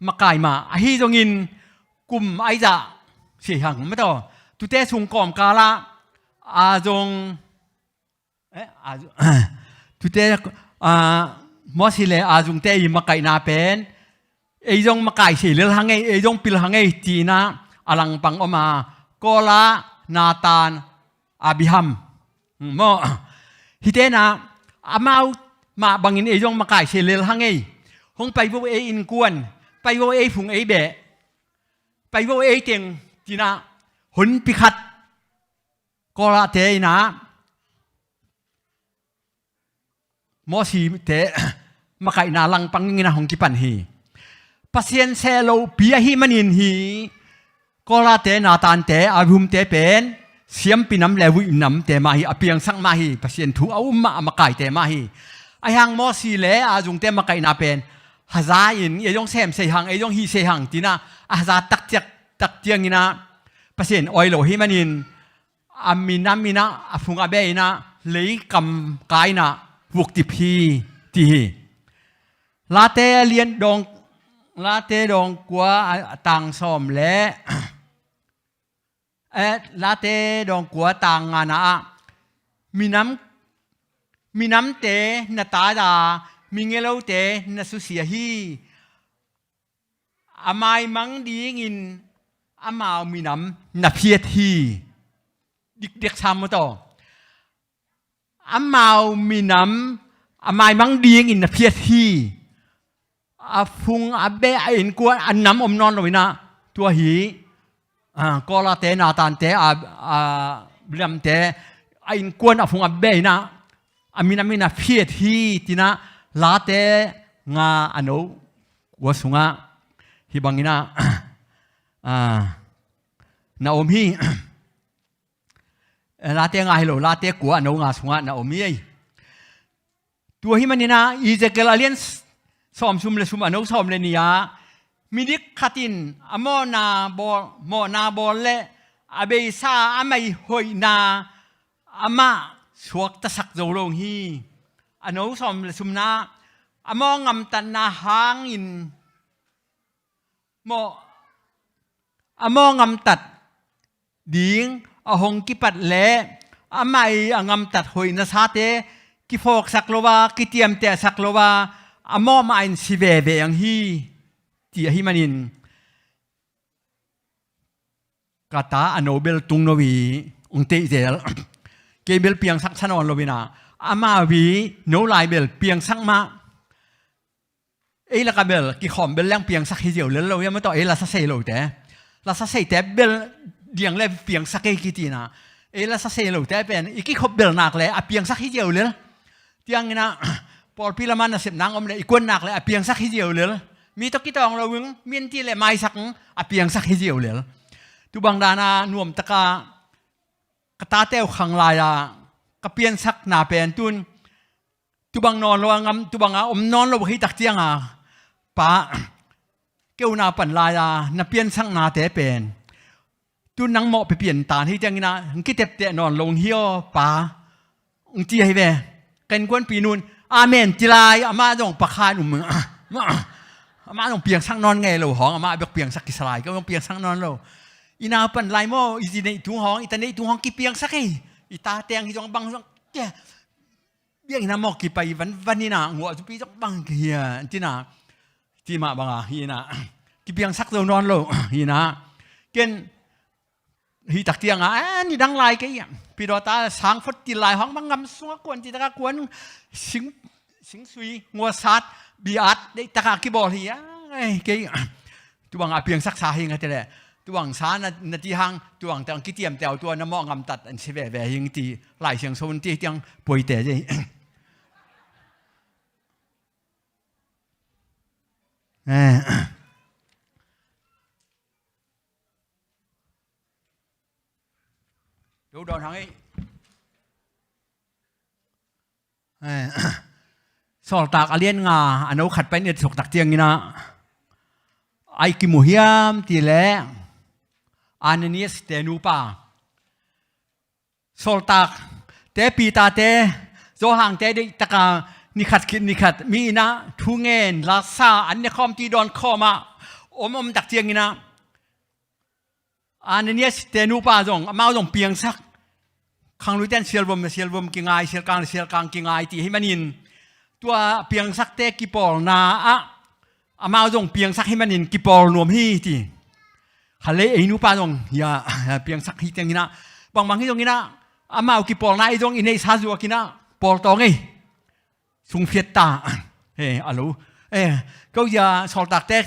makai mah ahi zongin kum aizah sihang mataw tute sung kawmkalah a zong eh, a, tute a, Mosi le a zungte i makaihna pen ei zong makai sei lel hang ei ei zong pil hang ei tinah a langpang oma Kola Natan Abiham maw hitenah amau mah bangin ei zong makai sei lel hang ei hong pai vo ei innkuan pai vo ei phung ei beh pai vo ei teng tinah honpi khat Kola te inah Mosi te makaihna langpang inah hong kipan hi. Pasian seh lopi ahi manin hi Kola te Natan te Abihum te pen siampi nam le vuih nam te mah hi a piangsak mah hi Pasian thu a um mah a makai te mah hi. A hiang Mosi le a zungte makaihna pen haza in ei zong sem sei hang ei zong hi sei hang tinah a haza takciak tak cianginah Pasian oi lo hi manin a minam inah a phung a beh inah leikam ka inah vuktip hi ti hi. Late lian dawng Late dawng kua a tang sawm le eh, Late dawng kua tang ngana ah minam minamte na tada mingelote na susia hi. a maimang dingin amau minam na phiat hi. Dikdek sam maw taw. Amau minam a maimang dingin na phiat hi. A phung a beh a innkuan a nam om nawn lo inah tua hi. Ah, Kawlate, Natante, a, a, Bilamte a innkuan a phung a beh inah a minam in a phiat hi tinah Late nga a no kua sungah hih banginah, ah, na om hi. Eh, Late nga hi lo, Late kua a no nga sungah na om hi ei. Tua hih maninah Ezekiel a lian s-, sawm sum le sum a no sawm le nih ah midik khat in a mawhna bawl, mawhna bawl le a beisa a mei hoihna amah suaktasak zo lo hi. A no sawm le sumna a mawh ngamtatna hangin mawh, a mawh ngamtat ding a hong kipat le amah i a ngamtat hoih nasate kiphawksak lo a, kitiamtehsak lo a, a mawh mah in si veve ang hi. Ti ahi manin ka ta a no bel tung no i ong teih zel. Kei bel piangsak sa nawn lo inah amau i no lai bel piangsak mah. Ei lakah bel kikhawm bel leng piangsak hi ziau lel lo hiam maw taw, ei lasa sei lote. Lasa seite bel diang le piangsak ei kitinah. Ei lasa sei lote pen i kikhop bel nak le a piangsak hi ziau lel. Tianginah pawlpi lamah nasepna ang om le i kuan nak le a piangsak hi ziau lel. Mi tawh kitawng lo ing, mi an ti le maisak ing, a piangsak hi ziau lel. Tubang dana nuamtaka ka tate uh khang lai-a ka piansakna pen tun tubang nawn lo a ngam, tubang a om nawn lo hi tak cianga pa keuna pan lai-a na piansaknate pen tun nang mawh pipian tan hi tianginah ng kitepteh nawn lo hi aw pa. Ng ci ahi ve. Ka innkuanpi nun amen ci lai, amah zong pakhan um. Amah zong piangsak nawn ngei lo hawng, amah bek piangsak kisa lai, ka zong piangsak nawn lo. I nau pan lai maw, i zi neih tung hawng, i ta neih tung hawng kipiangsak ei. I ta teng hi zong bang zong kia biak ina mawk kipai vanvan ina nguah zupi zong bang kihia an tina. Ti mah banga hi ina kipiangsak zo nawn lo hi ina. Ken hi tak tianga, eh, nidang lai kei a pidawta sang phot til lai hong bang ngam sunga kuan ti taka kuan sing, sing sui nguasat biat deih taka kibawl hi a. Kei tubang a piangsak sa hi nga tele. Tubang sa na, na ti hang, tubang tang kitiam teu tua na mawh ngamtat an si veve hing ti Lai Siangtho an ti tiang puaite zai. Eh. Lo dawn hang ei. Eh, Sawltak a lian nga a no khat pai ni a suk tak tiangina ai kimu hiam ti le Ananias te nupa. Sawltak te, Peter te, Johan te deih taka nikhat khit nikhat mi ina thu ngen lasa an ne khawm ti dawn khawma om om tak tiangina Ananias te nupa zong, amau zong piangsak. Khangluite in sialvom le sialvom kingai, sialkang le sialkang kingai ti hi manin tua piangsakte kipawlna ah amau zong piangsak hi manin kipawl nuam hi ti. Khalei ei nupa zong hia piangsak hi tiangina bangbang hi zongina amau kipawlna ei zong i neihsa zuakina pawl tawng ei. Sungfiat ta. Eh, a lo. Eh, ko zia sawltakte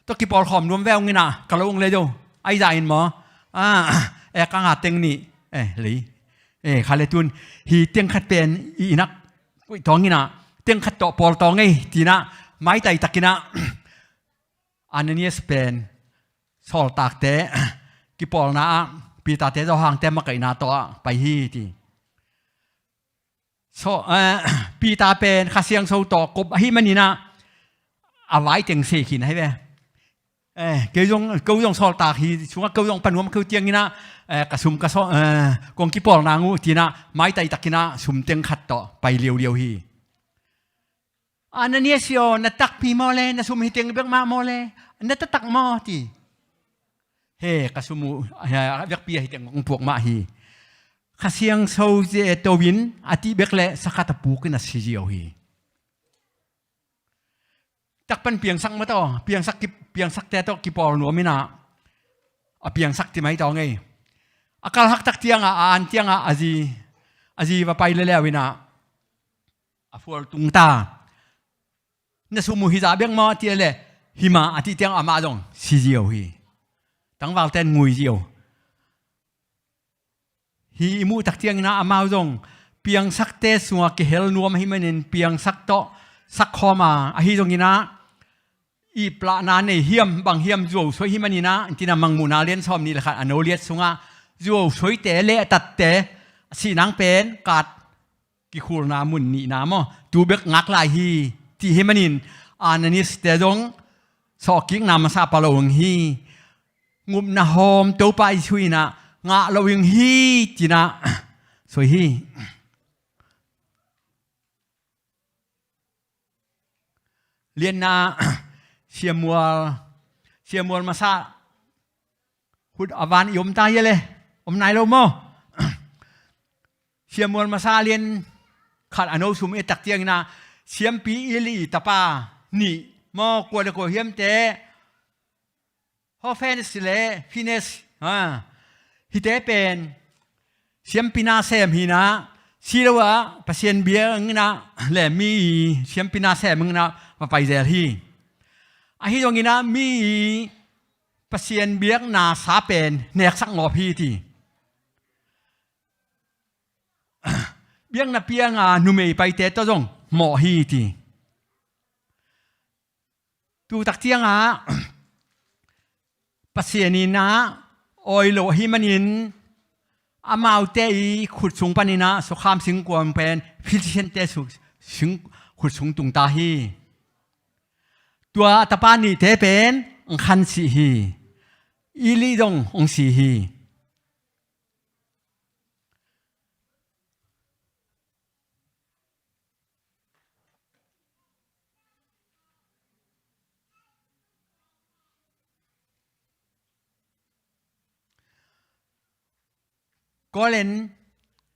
tawh kipawlkhawm nuam ve ung ina ka lo ung le zo. Ai za in maw? Ah, eh, ka nga teng ni. Eh, lei. Eh, kha le tun hi teng khat pen i inak kuih tawng ina teng khat tawh pawl tawng ei tina maitai takina Ananias pen sawltakte kipawlna ah Peter te Johan te makaihna tawh ah pai hi ti. So, eh, Peter pen Kha Siangtho tawh kop ahi manina a vai teng sei khin ahi ve. Eh, kei zong, kei zong sawltak hi sunga kei zong panuam keu tiangina, eh, ka sum ka so, eh, kong kipawl nang uh tina maitai takina sum teng khat tawh pai liauliau hi. Ananias hi aw, na takpi maw le, na sum hi teng bek mah maw le, na tatak maw ti. He, ka sum uh, he, a vekpi ahi teng kong puak mah hi. Kha Siangtho ze to in a tih bek le sakhat a pukin a si ziau hi. Takpan piangsak mataw, piangsak ki, piangsakte tawh kipawl nuam inah a piangsak ti mai tawh ngei. A kalhak tak tiangah, a an tiangah a zi, a zi va pai leleu inah a fual tungta. Na sum uh hizah bek maw a ti leh, himah a ti tiang amah zong si ziau hi. Tangvalten ngui ziau. Hih i muh tak tianginah amau zong piangsakte sungah kihel nuam ahi manin piangsak tawh sakkhawm a, ahi zonginah iplahna nei hiam bang hiam zuau soi hi maninah, intinah Mangmuhna lian sawm nih le khat a no liat sungah zuau soite le a tatte a sihnang pen kat kikhulna mun nihna maw, tu bek ngak lai hi, ti hi manin Ananias te zong sawhkikna masa pah lo ing hi. Ngupna hawm Topa Jesuh inah ngah lo ing hi, tinah soi hi. Lianna Samuel, Samuel masa khut a van i om ta hia le, om nai lo maw? Samuel masa lian khat a no sum i et tak tianginah siampi Eli tapa nih maw, kua le kua hiamte, Hofni le Finehas, ha, hihte pen siampi na sem hinah, Silo ah Pasian biakna le mi siampi na sem hinah va paizel hi. Ahi zonginah mi Pasian biakna sa pen neksak ngawp hi ti. Biakna pianga numei paite tawh zong mawh hi ti. Tu tak tiangah Pasian inah awi lo ahi manin amaute i khut sung paninah sukham singkuang pen Filistinte su-, sing-, khut sung tungta hi. Tua a tapa nihte pen ang khan sih hi. Eli zong ang si hi. Korin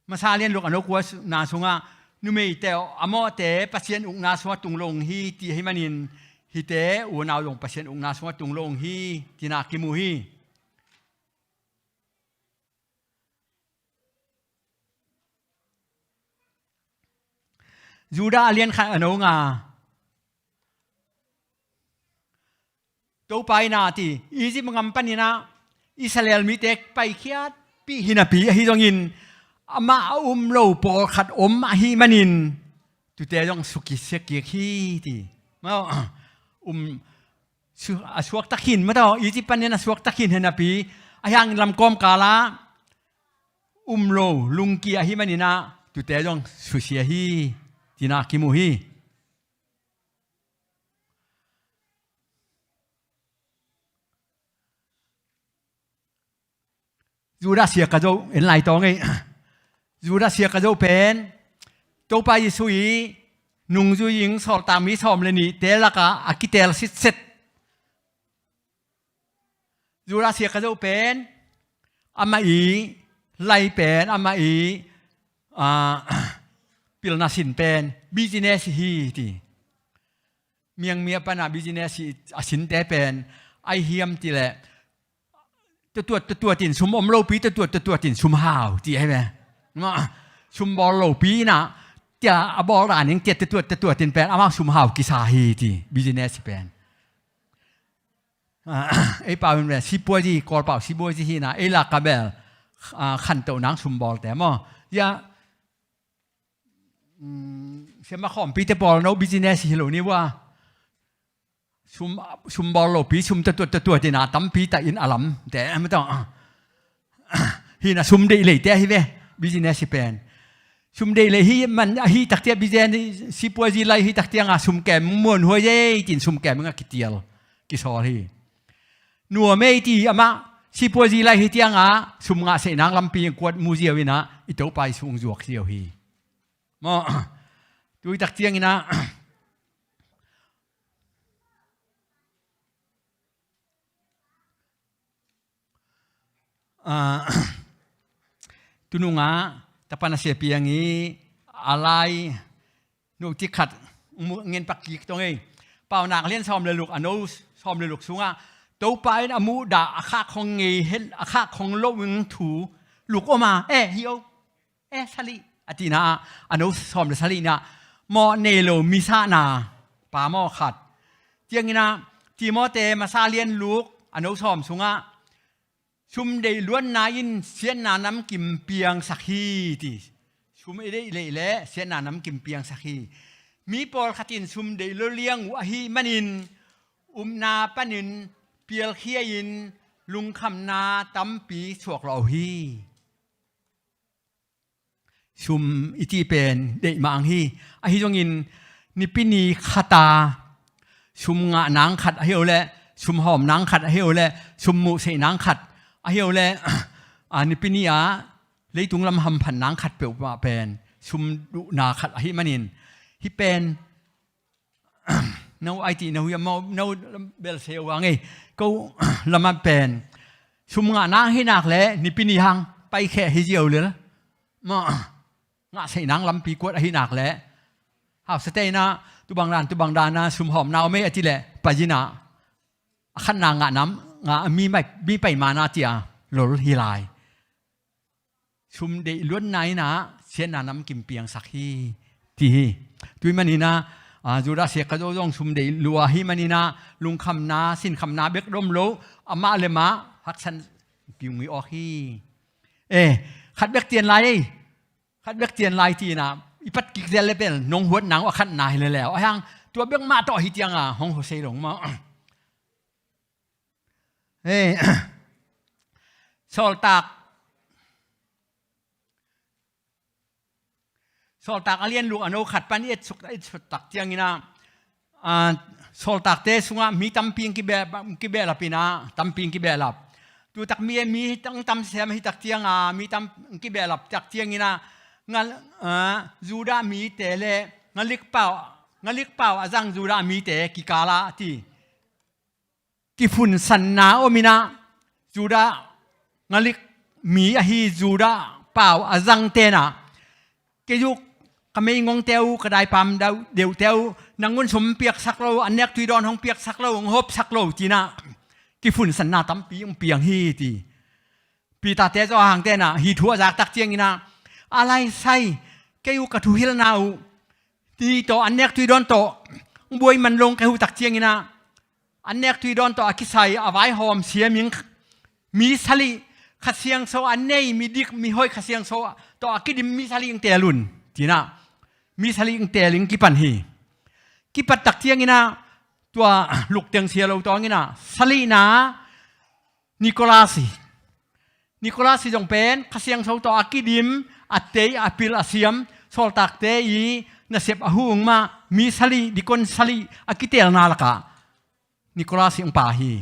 masa lian luk a no kua na sungah numeite a mawhte Pasian ukna sungah tung lo hi ti ahi manin hihte unau zong Pasian ukna sungah tung lo hi, tinah kimu hi. Judah a lian khat a no nga. Topa inah ti, Egypt ngam paninah Israel mite paikhiatpih hinapi ahi zongin amah a um lo pawlkhat om ahi manin tute zong sukisia kik hi ti. Maw, um, su-, a suakta khin, maw, Egypt panin a suakta khin hinapi, ahi hangin lamkawm kalah um lo lungkia ahi maninah tute zong susia hi, tinah kimu hi. Judah sia ka zo en lai tawng ei. Judah sia ka zo pen Topa Jesuh i nungzui ing sawltak mi sawm le nihte lakah a kitel sitset. Judah sia ka zo pen amah i lai pen, amah i, ah, pilna sin pen business hi ti. Miangmi a pana business hi a sinte pen ai hiam ti leh tutuat tutuat in sum om lopi, tutuat tutuat in sum hau ti ahi ve. Sum bawl lopi inah tia a bawl dan ing tia tutuat tutuat in pen amah sum hau kisa hi ti business pen. Ah, ei pau in ve, sipuazi, Kawl pau sipuazi hi na, ei lak ka bel, ah, khantoh nang sum bawlte maw. Ya, um, siama khawmpite pawl no business hi lo ni vua. Sum, sum bawl lopi, sum tuatuat tuatuat in a tampi ta in a lamte, ah, maw tawh. Hi na sum deih leite ahi ve, business hi pen. Sum deih lei hi man ahi taktiah business, sipuazi lai hi taktiah nga sum kem muanhuai ei, tin sum kem nga kitial, kisawl hi. Nuam ei ti amah, sipuazi lai hi tiang a, sum ngah seih nang lampi kuat mu ziau in a, i Topa i sung zuak ziau hi. Maw, tui taktiang in a, Ah, tunung ah, tapa na sia piang i, a lai, no ti khat, mu-, ngen pak kik tong ei. Paunak lian sawm le luk a no sawm le luk sungah Topa in a muhdah a khak khong ngei hen, a khak khong lo in thu luk om a, eh, hi o, eh, sali a tina ah, a no sawm le sali inah mawh nei lo misahna pa mawh khat. Cianginah Timote masa lian luk a no sawm sungah sum deih luanna in siatna namkim piangsak hi ti. Sum i deih leih le siatna namkim piangsak hi. Mi pawlkhat in sum deih lo liang uh ahih manin upna panin pialkhia-in lungkhamna tampi suak lo uh hi. Sum i cih pen deih mah ang hi. Ahi zongin nipi ni khata sum ngah nang khat ahi o le, sum hawm nang khat ahi o le, sum muhseih nang khat ahi o le, a, nipi ni ah leitung lam hamphat nang khat peuhmah pen sum duhna khat ahih manin hih pen no ai ti no hiam maw, no bel se uh a ngei. Ko lamah pen sum ngah nang hi nak le nipi ni hang paikheh hi ziau lel. Maw, ngah seih nang lampi kuat ahi nak le hausa te inah tubang dan, tubang dan a sum hawm nau mei a ti le pai inah a khatna ngah nam, ngah mi pai, mi pai mana tia lol hi lai. Sum deih luanna inah siatna namkim piangsak hi ti hi. Tua ahih maninah, a, Judah Iskariot zong sum deih lua ahih maninah lungkhamna, sinkhamna bek dom lo, amah le mah haksan piung i awk hi. Eh, khat bek cian lai ei. Khat bek cian lai tinah i pat kik zel le bel nong huat nang uh a khatna hi le leu. A hang tua bek mah tawh hi cianga hong hosei dong mah. Hei, Sawltak, Sawltak a lian luk a no khat pan i et suk, i et suk tak cianginah, a, Sawltakte sungah mi tampi in kibe, kibehlap inah, tampi in kibehlap. Tutak mi, mi tam, tam sem hi tak cianga, mi tam kibehlap tak cianginah, nga, a, Judah mite le ngalik pau, ngalik pau a zang Judah mite kikala ti kiphunsanna om inah, Judah ngalik mi ahi Judah pau a zang tenah, kei uh ka meingongte uh, ka daipam deuh, deuhte uh, nangun sum piaksak lo, an nek tui dawn hong piaksak lo, hong hopsak lo tinah kiphunsanna tampi hong piang hi ti. Peter te Johan tenah hih thu a zak tak cianginah, a lai sai, kei uh ka thuhilhna uh ni tawh, an nek tui dawn tawh buai man long kei uh tak cianginah, an nek tui dawn tawh a kisai a vaihawm siam ing, mi sali, Kha Siangtho a nei, mi dik mi hoih Kha Siangtho tawh a kidim mi sali ing teel un tinah, mi sali ing teel ing kipan hi. Kipat tak cianginah tua luk teng sia lo tawnginah salihna Nicholas hi. Nicholas hi zong pen Kha Siangtho tawh a kidim, a tei, a pil, a siam, Sawltakte i nasep a huh ung mah, mi sali, dikon sali a kiteelna lakah Nicholas hi, hong pa hi.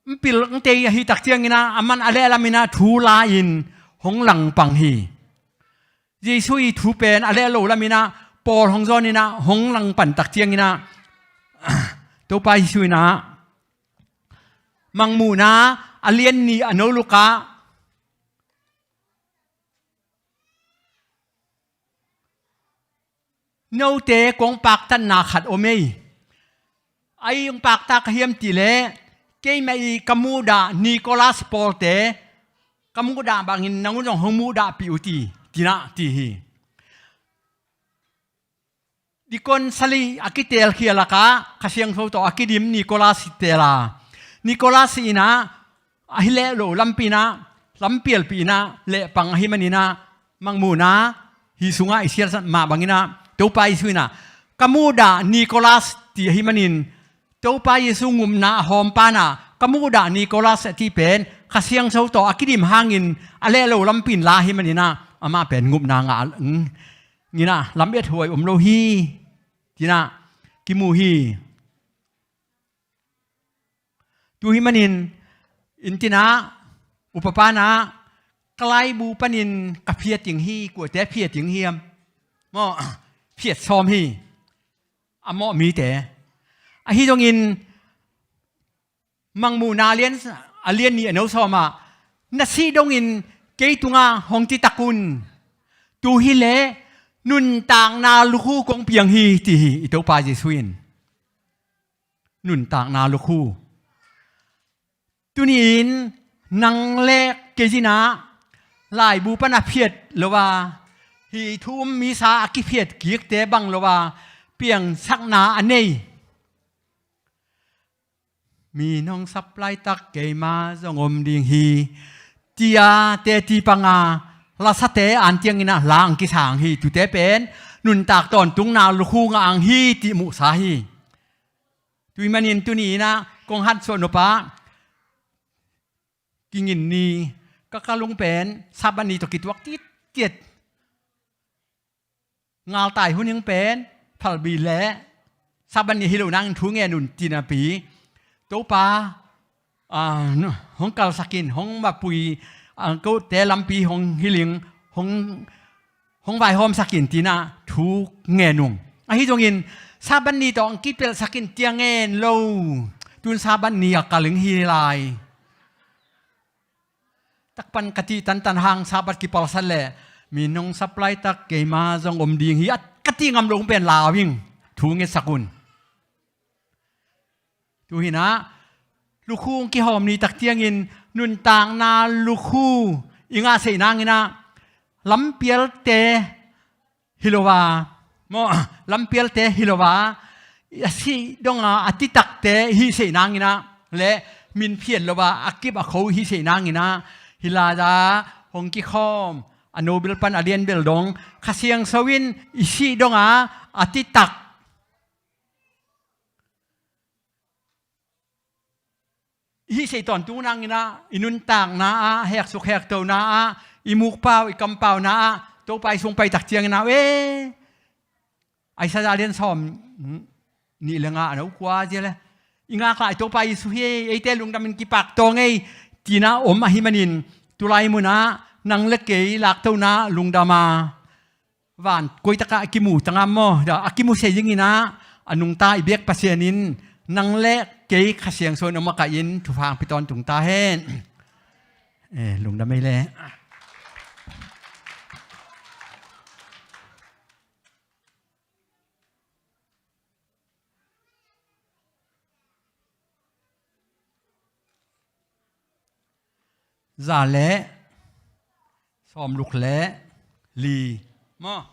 Hong pil hong tei ahi tak cianginah aman a lehlam inah thu la-in hong langpang hi. Jesu i thu pen a leh lo lam inah pawl hong zawn inah hong langpan tak cianginah Topa Jesu inah Mangmuhna a lian nih a no lukah note kong paktatna khat om ei. Ai hong pakta ka hiam ti leh, keimah i ka muhdah Nicholas pawlte ka muhdah bangin nang un zong hong muhdahpih uh ti, tinah ti hi. Dikon sali a kiteelkhia lakah Kha Siangtho tawh a kidim Nicholas hi teel a, Nicholas inah ahi leh lo lampi inah, lampialpi inah lehpang ahih maninah, Mangmuhna hih sungah i sialsat mah banginah Topa Jesu inah ka muhdah Nicholas ti ahih manin, Topa Jesu ngupna a hawm pana ka muhdah Nicholas a cih pen Kha Siangtho tawh a kidim hangin a leh lo lampi in la ahih maninah amah pen ngupna ngah, mm, nginah lam ethuai om lo hi, tinah kimu hi. Tu ahih manin, inntinah, upa panah, ka laibu panin ka phiat ding hi, kuate phiat ding hiam? Maw, phiat sawm hi. A mawh mite. Ahi zongin, Mangmuhna a lian, a lian nih a no sawmah, na sih dongin kei tungah hong citak un. Tu hileh nuntakna lukhu kong piang hi, ti hi i Topa Jesu in. nuntakna lukhu. Tuni-in nang le kei in ah laibu pan a phiat lo a, hih thu um misa a kiphiat kikte bang lo a, piangsakna a nei, mi nong sap laitak keima zong om ding hi, tia teci panga lasate an ciangin ah la ang kisang hi. Tute pen nuntak tawntungna lukhu ngah ang hi cih muhsa hi. Tua ahih manin tuni-in ah kong hatsuah nop ah, kingin ni, ka kalung pen Sabbath ni tawh kituak tittiat. Ngaltai hun hing pen phalbi le Sabbath ni hi lo nangin thu ngen un ci napi, Topa, ah, hong kalsak in, hong mapui, ah, kote lampi hong hilh in, hong, hong vaihawmsak in ci-in ah thu ngen ung. Ahi zongin Sabbath ni tawh hong kipelhsak in ci-a ngen lo. Tun Sabbath ni a kal hing hi lai. Takpan ka cih tantan hang Sabbath kipalsat leh mi nong sap laitak keima zong om ding hi, a ka cih ngam lo pen lau ing, thu ngetsak un. Tuhin ah lukhu hong kihawm ni tak ciangin nuntakna lukhu i ngahsei nangin ah lampialte hi lo a, maw, lampialte hi lo a, a sih dong a, a citakte hih seih nangin ah, le min phiat lo a, a kip a kho hih seih nangin ah, hih lai-ah hong kikhawm a nobel pan a lianbel dong Kha Siangtho in i sih dong a, a citak i hih seih tawntung nangin ah, i nuntakna ah, heksuk hektona ah, i mukpau i kampauna ah, Topa i sung pai tak ciangin ah, eh, Isaiah lian sawm nih le nga a neu kua zia le, i ngaklah i Topa Jesu hi, eite lungdamin kipak tawng ei, ci-in ah om ahih manin, tulai munah nang le kei laktona lungdam a, van koitakah a kimu tangam maw, a kimu sei dingin ah, a nungta i biak Pasian in nang le kei Kha Siangtho in a makaih in thupha hong pia tawntung ta hen. Eh, lungdam ei le. Za le sawmluk le li maw.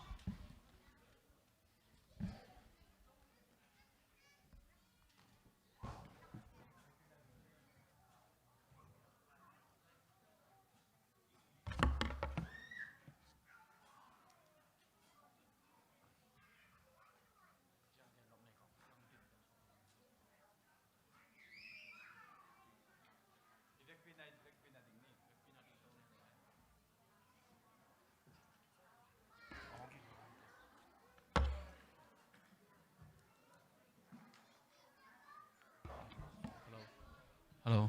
Hello.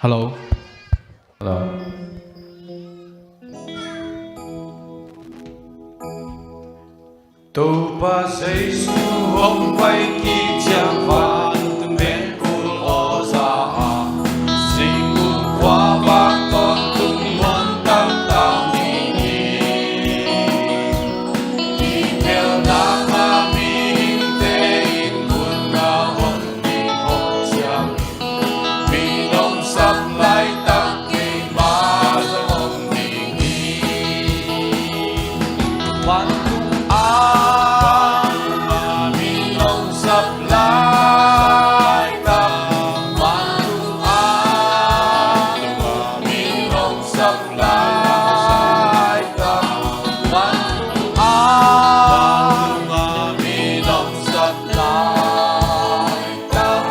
Hello. Hello. Topa Jesu hong pai kik ciang vantung veng kul aw za a, singkung khuavak tawntung muan taktak ni hi. Kipelhna mah mihingte in kun a hong ding hong ciang, mi nong sap laitak keima zong om ding hi. Vantung a mi nong sap laitak, vantung a mi nong sap laitak, vantung a mi nong sap laitak,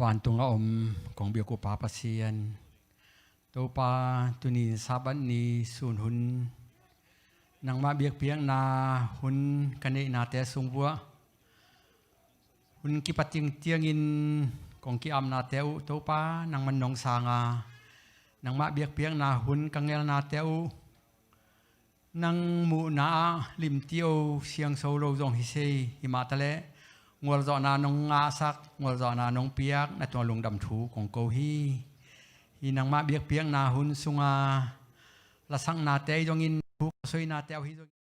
Vantung a om kong biak uh Pa Pasian, Topa, tuni in Sabbath ni sun hun, nangmah biakpiakna hun ka neihnate sung vuah hun kipat ciangin kong ki-apnate uh Topa, nangman nong sang a, nangmah biakpiakna hun ka ngelnate uh nang muhna ah limti o, siangso lo zong hi sei, himah taleh ngualzawhna nong ngahsak, ngualzawhna nong piak, na tungah lungdam thu kong ko hi. Hi nangmah biakpiakna hun sunga lasaknate ahi zongin, thu ka soinate ahi zongin,